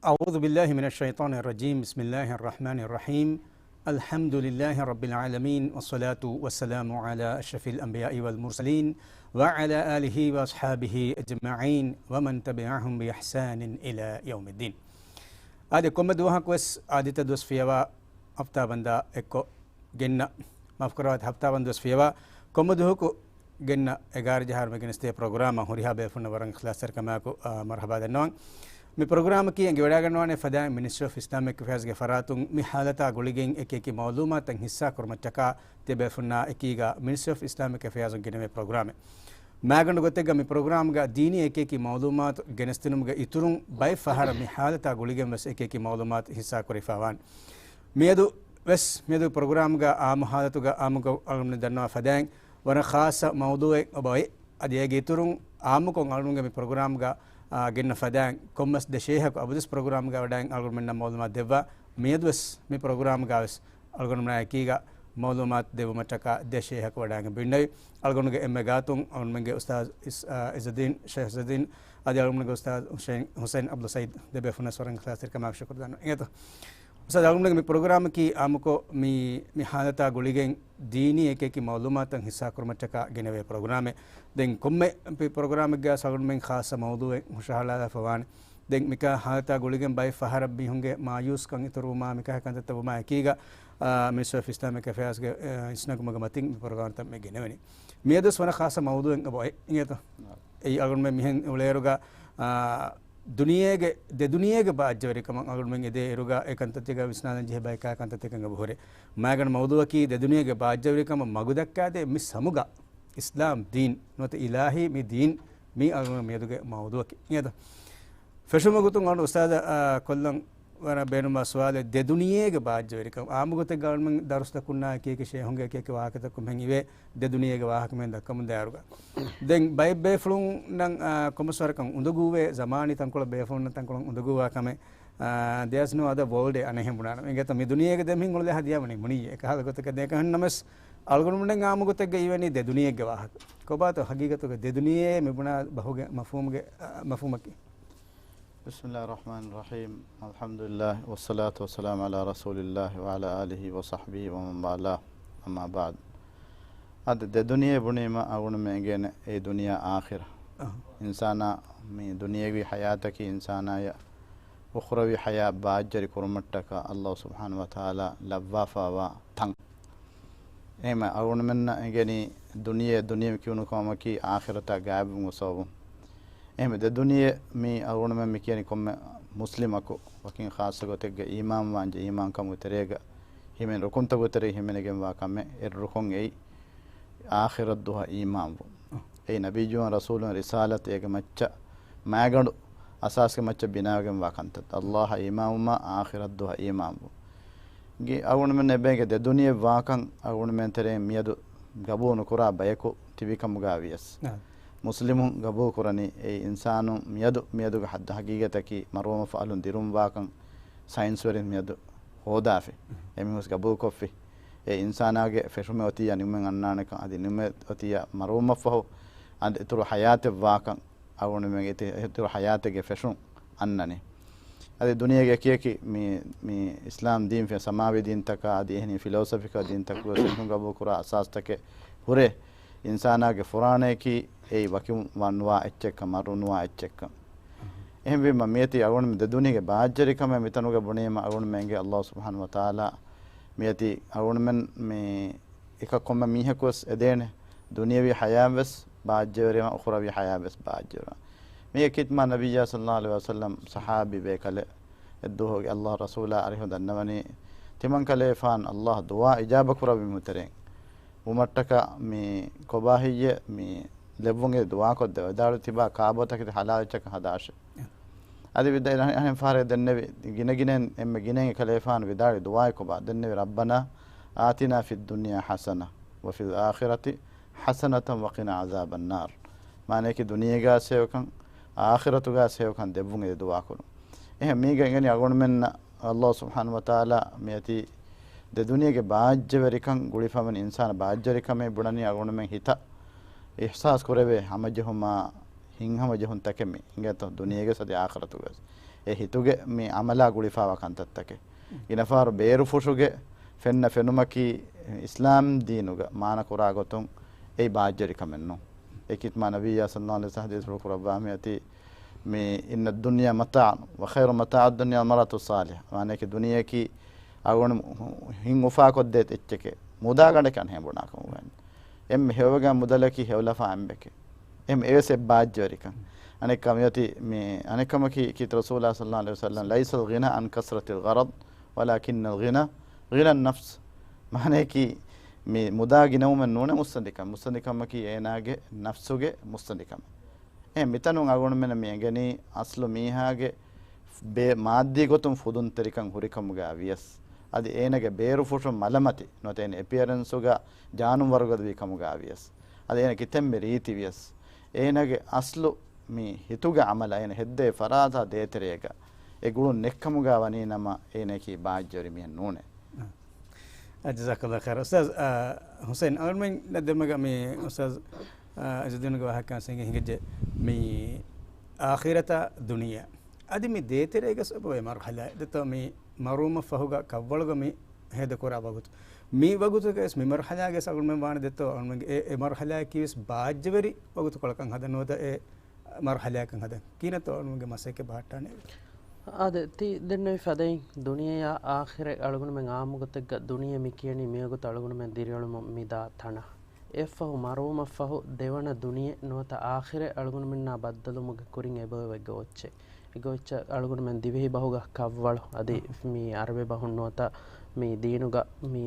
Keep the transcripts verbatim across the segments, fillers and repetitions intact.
أعوذ بالله من الشيطان الرجيم. بسم الله الرحمن الرحيم. الحمد لله رب العالمين، والصلاة والسلام على أشرف الأنبياء والمرسلين، وعلى آله وأصحابه أجمعين، ومن تبعهم بإحسان إلى يوم الدين. އާދެ، ކޮންމެ ދުވަހަކުވެސް އާދިތަ ދުވަސް ފިޔަވާ ހަފްތާ ބަންދާ އެއްކޮށް ގެންނަ، މާފުކުރާތި، ހަފްތާ ބަންދުވަސް ފިޔަވާ ކޮންމެ ދުވަހަކު ގެންނަ އެގާރަ ޖަހާއިރު މި ގެނެސްދޭ ޕްރޮގްރާމަށް ހުރިހާ ބޭފުޅުންނަށް ވަރަށް އިޚްލާޞްތެރިކަމާއެކު، އާ، މަރުޙަބާ ދަންނަވަން. މި ޕްރޮގްރާމަކީ އެނގިވަޑައިގަންނަވާނެ ފަދައިން މިނިސްޓްރީ އޮފް އިސްލާމިކް އެފެއާޒްގެ ފަރާތުން މި ޙާލަތާ ގުޅިގެން އެކި އެކި މަޢުލޫމާތުތައް ޙިއްޞާ ކުރުމަށްޓަކާ ތިޔަބޭފުޅުންނާ އެކީގަ މިނިސްޓްރީ އޮފް އިސްލާމިކް އެފެއާޒުން ގެނެވޭ ޕްރޮގްރާމެއް. މާގަނޑު ގޮތެއްގަ މި ޕްރޮގްރާމްގަ ދީނީ އެކި އެކި މަޢުލޫމާތު ގެނެސްދިނުމުގެ އިތުރުން ބައެއް ފަހަރަށް މި ޙާލަތާ ގުޅިގެން ވެސް އެކި އެކި މަޢުލޫމާތު ޙިއްޞާ ކުރެވިފައިވާނެ. މިއަދު ވެސް މިއަދު ޕްރޮގްރާމްގަ އާއްމު ޙާލަތުގަ އާއްމުކޮށް އަޅުގަނޑު ދަންނަވާ ފަދައިން ވަރަށް ޚާއްޞަ މައުޟޫޢެއް އޮބަ އޮތް. އަދި އޭގެ އިތުރުން އާއްމުކޮށް އަޅުގަނޑުގެ މި ޕްރޮގްރާމްގަ، އާ، ގެންނަ ފަދައިން ކޮންމެސް ދެ ޝޭހަކު އަބަދުވެސް ޕްރޮގްރާމްގަ ވަޑައިގެން އަޅުގަނޑުމެންނަށް މަޢުލޫމާތު ދެއްވާ. މިއަދުވެސް މި ޕްރޮގްރާމްގަ ވެސް އަޅުގަނޑުމެންނާ އެކީގަ މަޢުލޫމާތު ދެއްވުމަށްޓަކާ ދެ ޝޭހަކު ވަޑައިގެން ބިންނެވި. އަޅުގަނޑުގެ އެންމެ ގާތުން އަޅުގަނޑުމެންގެ އުސްތާޛު އިސް-، އާ، އިޒުއްދީން ޝޭހް އިޒުއްދީން އަދި އަޅުގަނޑުގެ އުސްތާޛު ޙުސައިން، ޙުސައިން ޢަބްދުއްލަ ސައީދު ދެބޭފުޅުންނަށް ވަރަށް އިޚްލާޞްތެރިކަމާ ޝުކުރު ދަންނަވަން. އިނގޭތޯ؟ އުސްތާޛު، އަޅުގަނޑުގެ މި ޕްރޮގްރާމަކީ އާއްމުކޮށް މި، މި ޙާލަތާ ގުޅިގެން ދީނީ އެކި އެކި މަޢުލޫމާތުތައް ޙިއްޞާ ކުރުމަށްޓަކާ ގެނެވޭ ޕްރޮގްރާމެއް. ދެން ކޮންމެ ޕި-، ޕްރޮގްރާމެއްގަ އަޅުގަނޑުމެން ޚާއްޞަ މައުޟޫޢެއް ހުށަހަޅާލާފަ ވާނެ. ދެން މިކާ ޙާލަތާ ގުޅިގެން ބައެއް ފަހަރަށް މީހުންގެ މާޔޫސްކަން އިތުރުވުމާ މިކާ ކަންތައްތައް ވުމާ އެކީގަ، އާ، މިނިސްޓްރީ އޮފް އިސްލާމިކް އެފެއާޒްގެ، އާ، އިސްނަގުމުގެ މަތިން މި ޕްރޮގްރާމްތައް މި ގެނެވެނީ. މިއަދުވެސް ވަރަށް ޚާއްޞަ މައުޟޫޢެއް އެބަ އޮތް. އިނގޭތޯ؟ އެއީ އަޅުގަނޑުމެން މިހެން އުޅޭއިރުގަ، އާ، ދުނިޔޭގެ، ދެ ދުނިޔޭގެ ބާއްޖަވެރިކަމަށް އަޅުގަނޑުމެން އެދޭ އިރުގަ އެ ކަންތައްތަކަށް ވިސްނާލަން ޖެހޭ ބަޔަކާ ކަންތައްތަކަށް އެބަ ހުރޭ. މާގަނޑު މައުޟޫޢަކީ ދެ ދުނިޔޭގެ ބާއްޖަވެރިކަމަށް މަގު ދައްކާދޭ މި ސަމުގަ އިސްލާމް ދީން ނުވަތަ އިލާހީ މި ދީން މީ އަޅުގަނޑު މިއަދުގެ މައުޟޫޢަކީ. އިނގޭތޯ؟ ފެށުމުގެ ގޮތުން އަޅުގަނޑު އުސްތާޛަށް، އާ، ކޮށްލަން ވަރަށް ބޭނުންވާ ސުވާލެއް، ދެ ދުނިޔޭގެ ބާއްޖަވެރިކަން. އާއްމު ގޮތެއްގަ އަޅުގަނޑުމެން ދަރުސްތައް ކުންނާ އެކި އެކި ޝޭހުންގެ އެކި އެކި ވާހަކަތައް ކޮންމެހެން އިވޭ، ދެ ދުނިޔޭގެ ވާހަކަ މިހެން ދައްކަމުން ދާއިރުގަ. ދެން ބައެއް ބޭފުޅުންނަށް، އާ، ކޮންމެސް ވަރަކަށް އުނދަގޫވޭ ޒަމާނީ ތަންކޮޅެއް ބޭފުޅުންނަށް ތަންކޮޅުން އުނދަގޫވާ ކަމެއް، އާ، there's no other world އަނެއްހެން ބުނާނަމަ. އިނގޭތޯ މި ދުނިޔޭގެ ދެމިހެން އުޅޭ ހަދިޔާ ވަނީ ބުނިއްޔޭ. އެކަހަލަ ގޮތަކަށް ދޭކަށް ނަމަވެސް އަޅުގަނޑުމެން އާއްމު ގޮތެއްގަ އިވެނީ ދެ ދުނިޔެއްގެ ވާހަކަ. ކޮބާތޯ ހަގީގަތުގަ ދެ ދުނިޔެ މި ބުނާ ބަހުގެ މަފްހޫމުގެ، އާ، މަފްހޫމަކީ؟ بسم الله الرحمن الرحيم. الحمد لله والصلاة والسلام على رسول الله وعلى آله وصحبه ومن والاه. أما بعد. އަދި ދެ ދުނިޔެ ބުނީމަ އަޅުގަނޑުމެން އެނގޭނެ އެއީ ދުނިޔެ އާޚިރަތް. އަހަ. އިންސާނާ މި ދުނިޔެވީ ޙަޔާތަކީ އިންސާނާޔަށް އުޚްރަވީ ޙަޔާތް ބާއްޖަވެރި ކުރުމަށްޓަކާ ﷲ ސުބްޙާނަހޫ ވަތަޢާލާ ލައްވާފައިވާ ތަން. އެހެންމެ އަޅުގަނޑުމެންނަށް އެނގެނީ ދުނިޔެ، ދުނިޔެ ކިޔުނު ކަމަކީ އާޚިރަތާ ގާތްވުމުގެ ސަބަބުން. އެހެންމެ ދެ ދުނިޔެ މި އަޅުގަނޑުމެން މި ކިޔަނީ ކޮންމެ މުސްލިމަކު ވަކިން ޚާއްޞަ ގޮތެއްގަ އީމާންވާންޖެ އީމާންކަމުގެ ތެރޭގަ ހިމެން ރުކުންތަކުގެ ތެރެއިން ހިމެނިގެންވާ ކަމެއް އެއް ރުކުން އެއީ އާޚިރަތް ދުވަހަށް އީމާންވުން. އެއީ ނަބިއްޔުވަން ރަސޫލުވަން ރިސާލަތު އޭގެ މައްޗަށް މާގަނޑު އަސާސްގެ މައްޗަށް ބިނާވެގެންވާ ކަންތައް. ﷲ އަށް އީމާންވުމާ އާޚިރަތް ދުވަހަށް އީމާންވުން. ގި އަޅުގަނޑުމެން އެބައިގެ ދެ ދުނިޔެ ވާކަން އަޅުގަނޑުމެން ތެރެއިން މިއަދު ގަބޫލު ނުކުރާ ބަޔަކު ތިބިކަމުގަ ވިޔަސް. ނާ. މުސްލިމުން ގަބޫލު ކުރަނީ އެ އިންސާނުން މިއަދު، މިއަދުގެ ހައްދަ ހަގީގަތަކީ މަރުވަންފަ އަލުން ދިރުންވާކަން ސައިންސްވެރިން މިއަދު ހޯދާފި. އެމީހުން ގަބޫލުކޮށްފި. އެ އިންސާނާގެ ފެށުމެއް އޮތިއްޔާ ނިމުމެއް އަންނާނެކަން، އަދި ނިމުމެއް އޮތިއްޔާ މަރުވުމަށްފަހު އަދި އިތުރު ޙަޔާތެއް ވާކަން އަޅުގަނޑުމެން އިތުރު ޙަޔާތެއްގެ ފެށުން އަންނަނީ. އަދި ދުނިޔޭގެ އެކި އެކި މި، މި އިސްލާމް ދީން ފެ ސަމާވީ ދީންތަކާ އަދި އެހެނި ފިލޯސޮފިކަލް ދީންތަކުގެ ސިންކުން ގަބޫލު ކުރާ އަސާސްތަކެއް ހުރޭ އިންސާނާގެ ފުރާނައަކީ އެއީ ވަކި ނުވާ އެއްޗެއްކަން، މަރު ނުވާ އެއްޗެއްކަން. އެހެންވީމަ މިއޮތީ އަޅުގަނޑު ދެ ދުނިޔޭގެ ބާއްޖަވެރިކަމެއް މިތަނުގަ ބުނީމަ އަޅުގަނޑުމެންގެ ﷲ ސުބްޙާނަހޫ ވަތަޢާލާ މިއޮތީ އަޅުގަނޑުމެން މި އެކަ ކޮންމެ މީހަކުވެސް އެދޭނެ ދުނިޔަވީ ޙަޔާތްވެސް ބާއްޖަވެރިވާން، އުޚްރަވީ ޙަޔާތްވެސް ބާއްޖަވެރިވާން. މީގެ ޚިތްމާ ނަބިއްޔާ ޞައްލަﷲު ޢަލައިހި ވަސައްލަމް ޞަޙާބީ ބޭކަލެއް އެއްދުވަހުގެ ﷲ ރަސޫލާ އަރިހު ދަންނަވަނީ، ތިމަން ކަލޭފާން ﷲ ދުޢާ އިޖާބަ ކުރައްވި މުތެރެއިން ވުމަށްޓަކާ މި ކޮބާ ހެއްޔޭ މި ލެއްވުން އެ ދުޢާކޮށްދެވޭ. ވިދާޅު ތިބާ ކާބޯތަކެތި ޙަލާލް އެއްޗަކަށް ހަދާށޭ. އަދި ވިދާ-، އަހަ-، އަހަރެން ފަހަރެއް ދެންނެވި ގިނަ ގިނައިން އެންމެ ގިނައިން އެ ކަލޭފާނު ވިދާޅުވި ދުޢާއެއް ކޮބާ؟ ދެންނެވި، رَبَّنَا آتِنَا فِي الدُّنْيَا حَسَنَةً وَفِي الْآخِرَةِ حَسَنَةً وَقِنَا عَذَابَ النَّارِ. މާނައަކީ ދުނިޔޭގަ ހެޔޮކަން، އާޚިރަތުގަ ހެޔޮކަން ދެއްވުން އެ ދުޢާ ކުރުން. އެހެން މީގަ އެނގެނީ އަޅުގަނޑުމެންނަށް ﷲ ސުބްޙާނަހޫ ވަތަޢާލާ މިއޮތީ ދެ ދުނިޔޭގެ ބާއްޖަވެރިކަން ގުޅިފަވަނި އިންސާނާ ބާއްޖަވެރިކަމޭ ބުނަނީ އަޅުގަނޑުމެން ހިތަށް އިޙްސާސް ކުރެވޭ ހަމަޖެހުމާ، ހިތްހަމަޖެހުންތަކެއް މި އިނގޭތޯ، ދުނިޔޭގެ ސަދި އާޚިރަތުގެ. އެ ހިތުގެ މި އަމަލާ ގުޅިފާވާ ކަންތައްތަކެއް. ގިނަފަހަރު ބޭރުފުށުގެ ފެންނަ ފެނުމަކީ އިސްލާމް ދީނުގަ މާނަ ކުރާ ގޮތުން އެއީ ބާއްޖަވެރިކަމެއް ނޫން. އެކީ ތިމާ ނަބިއްޔާ ޞައްލައްލާހު ޢަލައިހި ވަސައްލަމަ ޙަދީޘްފުޅު ކުރައްވާ މިއޮތީ މި، "إن الدنيا متاع وخير متاع الدنيا المرأة الصالحة." މާނައަކީ ދުނިޔެއަކީ އަޅުގަނޑު ހިތް އުފާކޮށްދޭ އެއްޗެކޭ. މުދާގަނޑަކަށް ހޭނބުނާ ކަމުގައި. އެންމެ ހެޔޮވެގެން މުދަލަކީ ހެޔޮލަފާ އެނބެކޭ. އެހެން އެވެސް އެއް ބާއްޖަވެރިކަން. އަނެއްކާ މިއޮތީ މި، އަނެއްކަމަކީ ކީރިތި ރަސޫލާ ޞައްލައްލާހު ޢަލައިހި ވަސައްލަމަ، "ليس الغنى عن كثرة الغرض ولكن الغنى غنى النفس." މާނައަކީ މި މުދާ ގިނަވުމެއް ނޫނޭ މުއްސަނދިކަން. މުއްސަނދިކަމަކީ އޭނާގެ ނަފްސުގެ މުއްސަނދިކަމެއް. އެ މިތަނުން އަޅުގަނޑުމެންނަށް މި އެނގެނީ އަސްލު މީހާގެ ބޭ-، މާއްދީ ގޮތުން ފުދުންތެރިކަން ހުރިކަމުގަ ވިޔަސް، އަދި އޭނާގެ ބޭރުފުށުން މަލަމަތި ނުވަތަ އޭނަ އެޕިއަރެންސުގަ ޖާނުންވަރުގަދަވީ ކަމުގަ ވިޔަސް، އަދި އޭނަ ކިތަންމެ ރީތި ވިޔަސް، އޭނާގެ އަސްލު މި ހިތުގެ އަމަލަށް އޭނަ ހެއްދޭ ފަރާތާ ދޭތެރޭގަ އެ ގުޅުން ނެއްކަމުގަ ވަނީ ނަމަ، އޭނައަކީ ބާއްޖަވެރި މީހެއް ނޫނޭ. އާ. ޖަޒާކައްލާހު ޚައިރާ. އުސްތާޛް، އާ، ޙުސައިން އަޅުމެން ދެމެގަ މި އުސްތާޛް، އާ، އިޒުއްދީނުގެ ވާހަކައިން ހިނގިއްޖެ މި އާޚިރަތާ ދުނިޔެއާ. އަދި މި ދޭތެރޭގަސް އެބަ އެ މަރުޙަލާ ދެއްތޯ މި މަރުވުމަށްފަހުގަ ކަށްވަޅުގަ މި ހޭދަކުރާ ވަގުތު. މި ވަގުތުގަސް މި މަރުޙަލާގަސް އަޅުމެން ވާނެ ދެއްތޯ އަޅުމެންގެ އެ، އެ މަރުޙަލާއަކީވެސް ބާއްޖަވެރި ވަގުތުކޮޅަކަށް ހަދަން ނުވަތަ އެ މަރުޙަލާއަކަށް ހަދަން. ކިހިނެއްތޯ އަޅުމެންގެ މަސައްކަތް ބަހައްޓާނެ؟ އާދެ، ތި ދެންނެވި ފަދައިން ދުނިޔެއާ އާޚިރަތް އަޅުގަނޑުމެން އާއްމުގޮތެއްގަ ދުނިޔެ މި ކިޔަނީ މިވަގުތު އަޅުގަނޑުމެން ދިރިއުޅެމުން މިދާ ތަނަށް. އެއަށްފަހު މަރުވުމަށްފަހު ދެވަނަ ދުނިޔެ ނުވަތަ އާޚިރަތް އަޅުގަނޑުމެންނާ ބައްދަލުވުމުގެ ކުރިން އެބައޮތް އެއްގޮތް އެއްޗެއް. އެއްގޮތް އެއްޗެއް އަޅުގަނޑުމެން ދިވެހި ބަހުގަ ކަށްވަޅު އަދި މި އަރަބި ބަހުން ނުވަތަ މި ދީނުގަ މި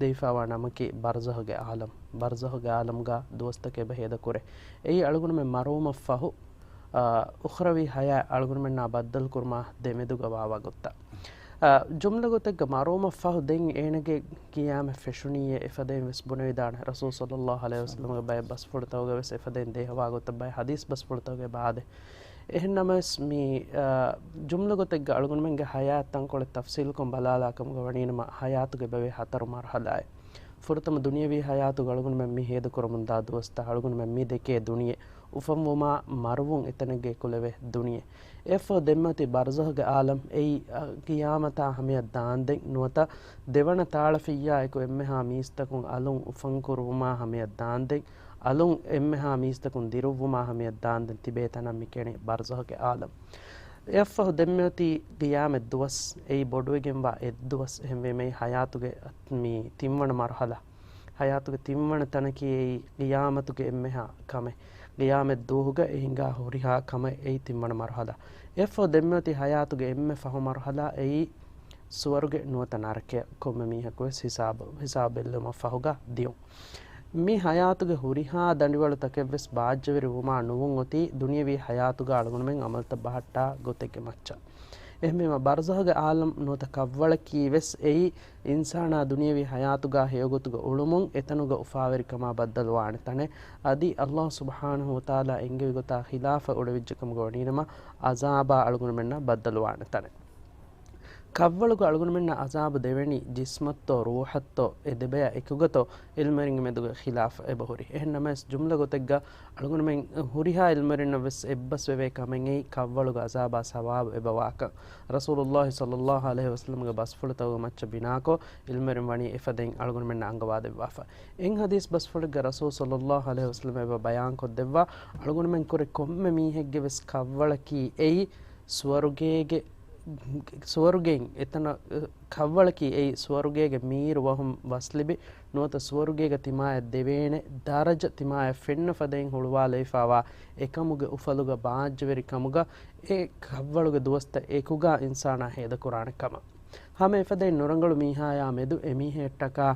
ދެވިފައިވާ ނަމަކީ ބަރްޒަޚުގެ އާލަމް. ބަރްޒަޚުގެ އާލަމްގަ ދުވަސްތަކެއް އެބަ ހޭދަކުރޭ. އެއީ އަޅުގަނޑުމެން މަރުވުމަށްފަހު، އާ، އުޚްރަވީ ހަޔާތް އަޅުގަނޑުމެންނާ ބައްދަލުކުރުމާ ދެމެދުގަ ވާ ވަގުތުތައް. އާ، ޖުމްލަ ގޮތެއްގަ މަރުވުމަށްފަހު ދެން އޭނަގެ ޤިޔާމަތް ފެށުނީއޭ އެފަދައިން ވެސް ބުނެވިދާނެ. ރަސޫލު ޞައްލައްލާހު ޢަލައިހި ވަސައްލަމްގެ ބައެއް ބަސްފުޅުތަކުގަ ވެސް އެފަދައިން ދޭހަވާ ގޮތަށް ބައެއް ޙަދީޘް ބަސްފުޅުތަކުގަ އެބަ އާދޭ. އެހެންނަމަވެސް މި، އާ، ޖުމްލަ ގޮތެއްގަ އަޅުގަނޑުމެންގެ ޙަޔާތް ތަންކޮޅެއް ތަފްޞީލުކޮށް ބަލާލާ ކަމުގަ ވަނީނަމަ، ޙަޔާތުގެ އެބަވޭ ހަތަރު މަރުޙަލާއެއް. ފުރަތަމަ ދުނިޔަވީ ޙަޔާތުގަ އަޅުގަނޑުމެން މި ހޭދަކުރަމުންދާ ދުވަސްތައް އަޅުގަނޑުމެން މި ދެކޭ ދުނިޔެ، އުފަންވުމާ މަރުވުން އެތަނެއްގަ އެކުލެވޭ ދުނިޔެ. އެއަށްފަހު ދެންމެ އޮތީ ބަރްޒަޚުގެ އާލަމް، އެއީ، އަ، ޤިޔާމަތާ ހަމަޔަށް ދާންދެން ނުވަތަ ދެވަނަ ތާޅަފިއްޔާ އެކު އެންމެހާ މީސްތަކުން އަލުން އުފަންކުރުވުމާ ހަމަޔަށް ދާންދެން، އަލުން އެންމެހާ މީސްތަކުން ދިރުއްވުމާ ހަމަޔަށް ދާންދެން ތިބޭ ތަނަށް މި ކިޔަނީ ބަރްޒަޚުގެ އާލަމް. އެއަށްފަހު ދެންމެ އޮތީ ޤިޔާމަތް ދުވަސް، އެއީ ބޮޑުވެގެންވާ އެއްދުވަސް. އެހެންވީމަ އެއީ ޙަޔާތުގެ މި ތިންވަނަ މަރުޙަލާ. ޙަޔާތުގެ ތިންވަނަ ތަނަކީ އެއީ ޤިޔާމަތުގެ އެންމެހާ ކަމެއް. ޤިޔާމަތް ދުވަހުގަ އެ ހިނގާ ހުރިހާ ކަމެއް އެއީ ތިންވަނަ މަރުޙަލާ. އެއަށްފަހު ދެންމެ އޮތީ ޙަޔާތުގެ އެންމެ ފަހު މަރުޙަލާ އެއީ ސުވަރުގެ ނުވަތަ ނަރަކަ. ކޮންމެ މީހަކުވެސް ހިސާބު، ހިސާބު ބެއްލުމަށް ފަހުގަ ދިޔުން. މި ޙަޔާތުގެ ހުރިހާ ދަނޑިވަޅުތަކެއްވެސް ބާއްޖަވެރި ވުމާ ނުވުން އޮތީ ދުނިޔަވީ ޙަޔާތުގަ އަޅުގަނޑުމެން ޢަމަލުތައް ބަހައްޓާ ގޮތެއްގެ މައްޗަށް. އެހެންވީމަ، ބަރްޒަޚުގެ ޢާލަމް ނުވަތަ ކަށްވަޅަކީ ވެސް އެއީ، އިންސާނާ ދުނިޔަވީ ޙަޔާތުގަ ހެޔޮގޮތުގަ އުޅުމުން އެތަނުގަ އުފާވެރިކަމާ ބައްދަލުވާނެ ތަނެއް. އަދި ﷲ ސުބްޙާނަހޫ ވަތަޢާލާ އެންގެވި ގޮތާ ޚިލާފަށް އުޅެވިއްޖެ ކަމުގަ ވަނީނަމަ، ޢަޒާބާ އަޅުގަނޑުމެންނަށް ބައްދަލުވާނެ ތަނެއް. ކަށްވަޅުގަ އަޅުގަނޑުމެންނަށް ޢަޒާބު ދެވެނީ ޖިސްމަށްތޯ ރޫޙަށްތޯ އެ ދެބަޔަށް އެކުގަތޯ ޢިލްމުވެރިންގެ މެދުގަ ޚިލާފު އެބަހުރި. އެހެންނަމަވެސް، ޖުމްލަ ގޮތެއްގަ އަޅުގަނޑުމެން ހުރިހާ ޢިލްމުވެރިންނަށް ވެސް އެއްބަސްވެވޭ ކަމެއް އެއީ ކަށްވަޅުގެ ޢަޒާބާ ސަވާބު އެބަވާކަން. ރަސޫލުﷲ ޞައްލައްލާހު ޢަލައިހި ވަސައްލަމްގެ ބަސްފުޅުތަކުގެ މައްޗަށް ބިނާކޮށް، ޢިލްމުވެރިން ވަނީ އެފަދައިން އަޅުގަނޑުމެންނަށް އަންގަވާދެއްވާފަ. އެއް ޙަދީޘް ބަސްފުޅެއްގަ ރަސޫލު ޞައްލައްލާހު ޢަލައިހި ވަސައްލަމް އެބަ ބަޔާންކޮށްދެއްވާ، އަޅުގަނޑުމެން ކުރެ ކޮންމެ މީހެއްގެ ވެސް ކަށްވަޅަކީ އެއީ ސުވަރުގޭގެ، ސުވަރުގެއިން އެތަނަށް، ކަށްވަޅަކީ އެއީ ސުވަރުގޭގެ މީރު ވަހުން ވަސްލިބި، ނުވަތަ ސުވަރުގޭގަ ތިމާޔަށް ދެވޭނެ ދަރަޖަ ތިމާޔަށް ފެންނަ ފަދައިން ހުޅުވާލައިފާވާ އެކަމުގެ އުފަލުގަ ބާއްޖަވެރި ކަމުގަ އެ ކަށްވަޅުގެ ދުވަސްތައް އެކުގަ އިންސާނާ ހޭދަކުރާނެ ކަމަށް. ހަމަ އެފަދައިން ނުރަނގަޅު މީހާޔާ މެދު އެމީހައަށްޓަކާ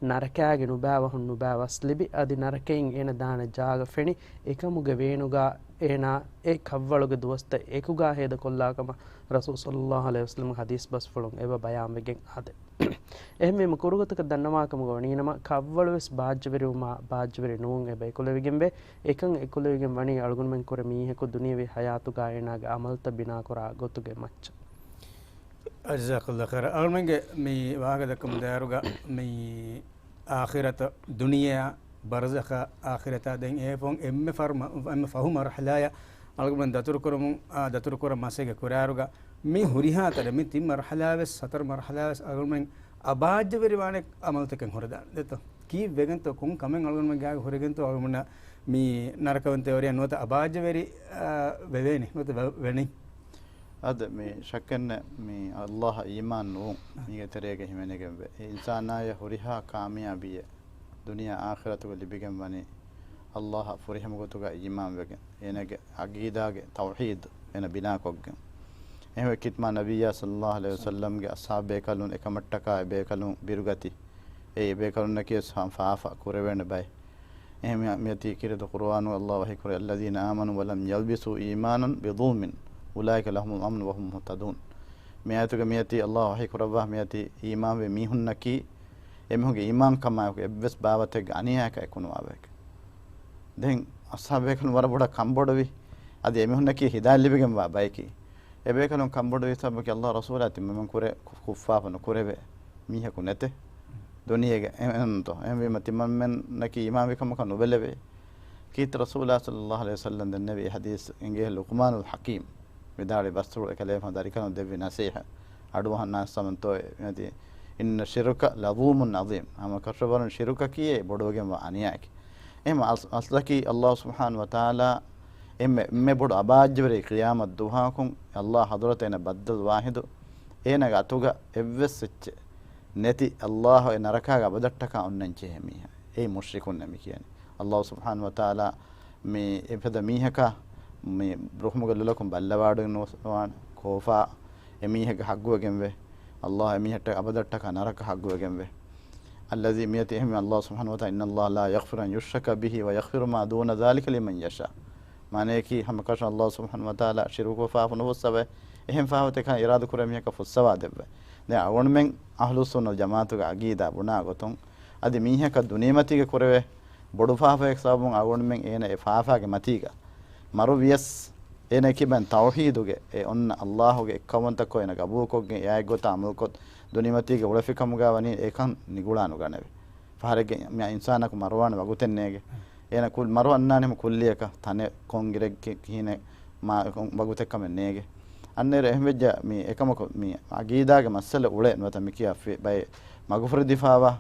ނަރަކާގެ ނުބައި ވަހުން ނުބައި ވަސްލިބި، އަދި ނަރަކައިން އޭނަ ދާނެ ޖާގަ ފެނި، އެކަމުގެ ވޭނުގަ އޭނާ އެ ކަށްވަޅުގެ ދުވަސްތައް އެކުގަ ހޭދަކޮށްލާ ކަމަށް ރަސޫލު ޞައްލައްލާހު ޢަލައިހި ވަސައްލަމްގެ ޙަދީޘް ބަސްފުޅުން އެބަ ބަޔާންވެގެން އާދެ. އެހެންވީމަ ކުރުގޮތަކަށް ދަންނަވާކަމުގަ ވަނީނަމަ، ކަށްވަޅުވެސް ބާއްޖަވެރިވުމާ ބާއްޖަވެރި ނުވުން އެބަ އެކުލެވިގެންވޭ. އެކަން އެކުލެވިގެން ވަނީ އަޅުގަނޑުމެން ކުރެ މީހަކު ދުނިޔަވީ ޙަޔާތުގަ އޭނާގެ ޢަމަލުތައް ބިނާކުރާ ގޮތުގެ މައްޗަށް. ޖަޒާކައްލާހު ޚައިރާ. އަޅުމެންގެ މި ވާހަކަ ދައްކަމުން ދާއިރުގަ މި އާޚިރަތަށް، ދުނިޔެއާ ބަރްޒަޚާ އާޚިރަތާ ދެން އެއަށްފަހު އެންމެ ފަރު-، އެންމެ ފަހު މަރުޙަލާޔަށް އަޅުގަނޑުމެން ދަތުރުކުރަމުން، އާ، ދަތުރުކުރަން މަސައްކަތް ކުރާއިރުގަ މި ހުރިހާ ތަރެއް، މި ތިން މަރުޙަލާވެސް، ހަތަރު މަރުޙަލާވެސް އަޅުގަނޑުމެން އަބާއްޖަވެރިވާނެ ޢަމަލުތަކެއް ހުރެދާނެ ދެއްތޯ؟ ކީއްވެގެންތޯ؟ ކޮން ކަމެއް އަޅުގަނޑުމެން ގާގަ ހުރެގެންތޯ އަޅުގަނޑުމެންނަށް މި ނަރަކަވަންތަވެރިޔާ ނުވަތަ އަބާއްޖަވެރި، އާ، ވެވޭނީ ނުވަތަ ވެ-، ވެނީ؟ އަދި މި ޝައްކެއްނެއް، މި އައްލާހަށް އީމާން ނުވުން މީގެ ތެރޭގަ ހިމެނިގެންވޭ. އެ އިންސާނާޔަށް ހުރިހާ ކާމިޔާބީއެއް ދުނިޔެ އާޚިރަތުގަ ލިބިގެން ވަނީ އައްލާހަށް ފުރިހަމަ ގޮތުގަ އީމާންވެގެން، އޭނަގެ ޢަގީދާގެ ތައުޙީދު އޭނަ ބިނާކޮށްގެން. އެހެންވެ ކިތަމާ ނަބިއްޔާ ޞައްލައްލާހު ޢަލައިހި ވަސައްލަމްގެ އަޞްޙާބު ބޭކަލުން އެކަމަށްޓަކާ އެބޭކަލުން ބިރުގަތި، އެ އެބޭކަލުންނަކީ ވެސް ފާފަ ކުރެވޭނެ ބައެއް. އެހެން މި-، މިއޮތީ ކީރިތި ޤުރުއާނު އައްލާހު ވަޙީކުރޭ، الذين آمنوا ولم يلبسوا إيمانهم بظلم أولئك لهم الأمن وهم مهتدون. މި އާޔަތުގަ މިއޮތީ އައްލާހު ވަޙީކުރައްވާ މިއޮތީ އީމާންވި މީހުންނަކީ އެމީހުންގެ އީމާންކަމާއެކު އެއްވެސް ބާވަތެއްގެ އަނިޔާއަކާ އެކުނުވާ ބަޔެކޭ. ދެން އަޞްޙާބު ބޭކަލުން ވަރަށް ބޮޑަށް ކަންބޮޑުވި. އަދި އެމީހުންނަކީ ހިދާޔަތް ލިބިގެންވާ ބަޔަކީ. އެބޭކަލުން ކަންބޮޑުވި ސަބަބަކީ އައްލާހު ރަސޫލާ ތިމަންމެން ކުރެ ކު-، ކުށްފާފަ ނުކުރެވޭ މީހަކު ނެތޭ ދުނިޔޭގަ. އެ-، އެހެންތޯ؟ އެހެންވީމަ ތިމަންމެންނަކީ އީމާންވި ކަމަކަށް ނުބެލެވޭ. ކީރިތި ރަސޫލާ ޞައްލައްލާހު ޢަލައިހި ވަސައްލަމް ދެންނެވި ޙަދީޘް އެނގޭ ލުޤްމާނުލް ޙަކީމް ވިދާޅުވި ބަސްފުޅު އެކަލޭގެފާނު ދަރިކަލުން ދެއްވި ނަޞޭޙަތް. އަޑުއަހަންނާނެ ސަމަންތޯ މިއޮތީ، إن الشرك لظلم عظيم. ހަމަކަށަވަރުން ޝިރުކަކީ އެއީ ބޮޑުވެގެންވާ އަނިޔާއެކޭ. އެހެން އަސް-، އަސްލަކީ އައްލާހު ސުބްޙާނަހު ވަތަޢާލާ އެންމެ، އެންމެ ބޮޑު އަބާއްޖަވެރި ޤިޔާމަތް ދުވަހަކުން އައްލާހު ޙަޟްރަތަށް އޭނަ ބައްދަލު ވާޙިދު، އޭނަގެ އަތުގަ އެއްވެސް އެއްޗެއް ނެތި އައްލާހު އެ ނަރަކާގެ އަބަދަށްޓަކާ އޮންނަން ޖެހޭ މީހާ. އެއީ މުޝްރިކުންނޭ މި ކިޔަނީ. އައްލާހު ސުބްޙާނަހު ވަތަޢާލާ މި އެފަދަ މީހަކާ މި ރުހުމުގެ ލޮލަކުން ބައްލަވާޑުން ނުވާނެ. ކޯފާ އެމީހެއްގެ ޙައްޤުވެގެންވޭ. އައްލާހު އެމީހަށްޓަކާ އަބަދަށްޓަކާ ނަރަކަ ޙައްޤުވެގެންވޭ. الذي މިއޮތީ އެހެން އައްލާހު ސުބްޙާނަހު ވަތަޢާލާ، إن الله لا يغفر أن يشرك به ويغفر ما دون ذلك لمن يشاء. މާނަޔަކީ ހަމަކަށަވަރުން އައްލާހު ސުބްޙާނަހު ވަތަޢާލާ ޝިރުކު ފާފަ ނުފުއްސަވޭ. އެހެން ފާފަތަކާ އިރާދަކުރޭ މީހަކަށް ފުއްސަވާ ދެއްވޭ. ދެން އަޅުގަނޑުމެން އަހްލުއްސުންނަ ވަލްޖަމާޢަތުގެ ޢަގީދާ ބުނާ ގޮތުން އަދި މީހަކަށް ދުނިޔެމަތީގަ ކުރެވޭ ބޮޑު ފާފައެއް ސަބަބުން އަޅުގަނޑުމެން އޭނަ އެ ފާފާގެ މަތީގަ މަރުވިޔަސް، އޭނަ ކިބައިން ތައުޙީދުގެ އެ އޮންނަ އައްލާހުގެ އެއްކައުވަންތަކޮށް އޭނަ ގަބޫލުކޮށްގެން އެއާއެއްގޮތަށް ޢަމަލުކޮށް ދުނިޔެމަތީގަ އުޅެފިކަމުގަ ވަނީ އެކަން ނިގުޅާ ނުގަނެވޭ. ފަހަރެއްގެ މި އިންސާނަކު މަރުވާނެ ވަގުތެއް ނޭގެ. އޭނަ ކު-، މަރު އަންނާނެ ކުއްލިއަކަށް ތަނެއް ކޮން އިރެއްގެ ކިހިނެއް މާ-، ކޮން ވަގުތެއްކަމެއް ނޭގެ. އަންނައިރު އެހެންވެއްޖެ މި އެކަމަކު މި ޢަގީދާގެ މައްސަލަ އުޅޭ ނުވަތަ މި ކިޔާ ފި-، ބައެއް މަގުފުރިދީފާވާ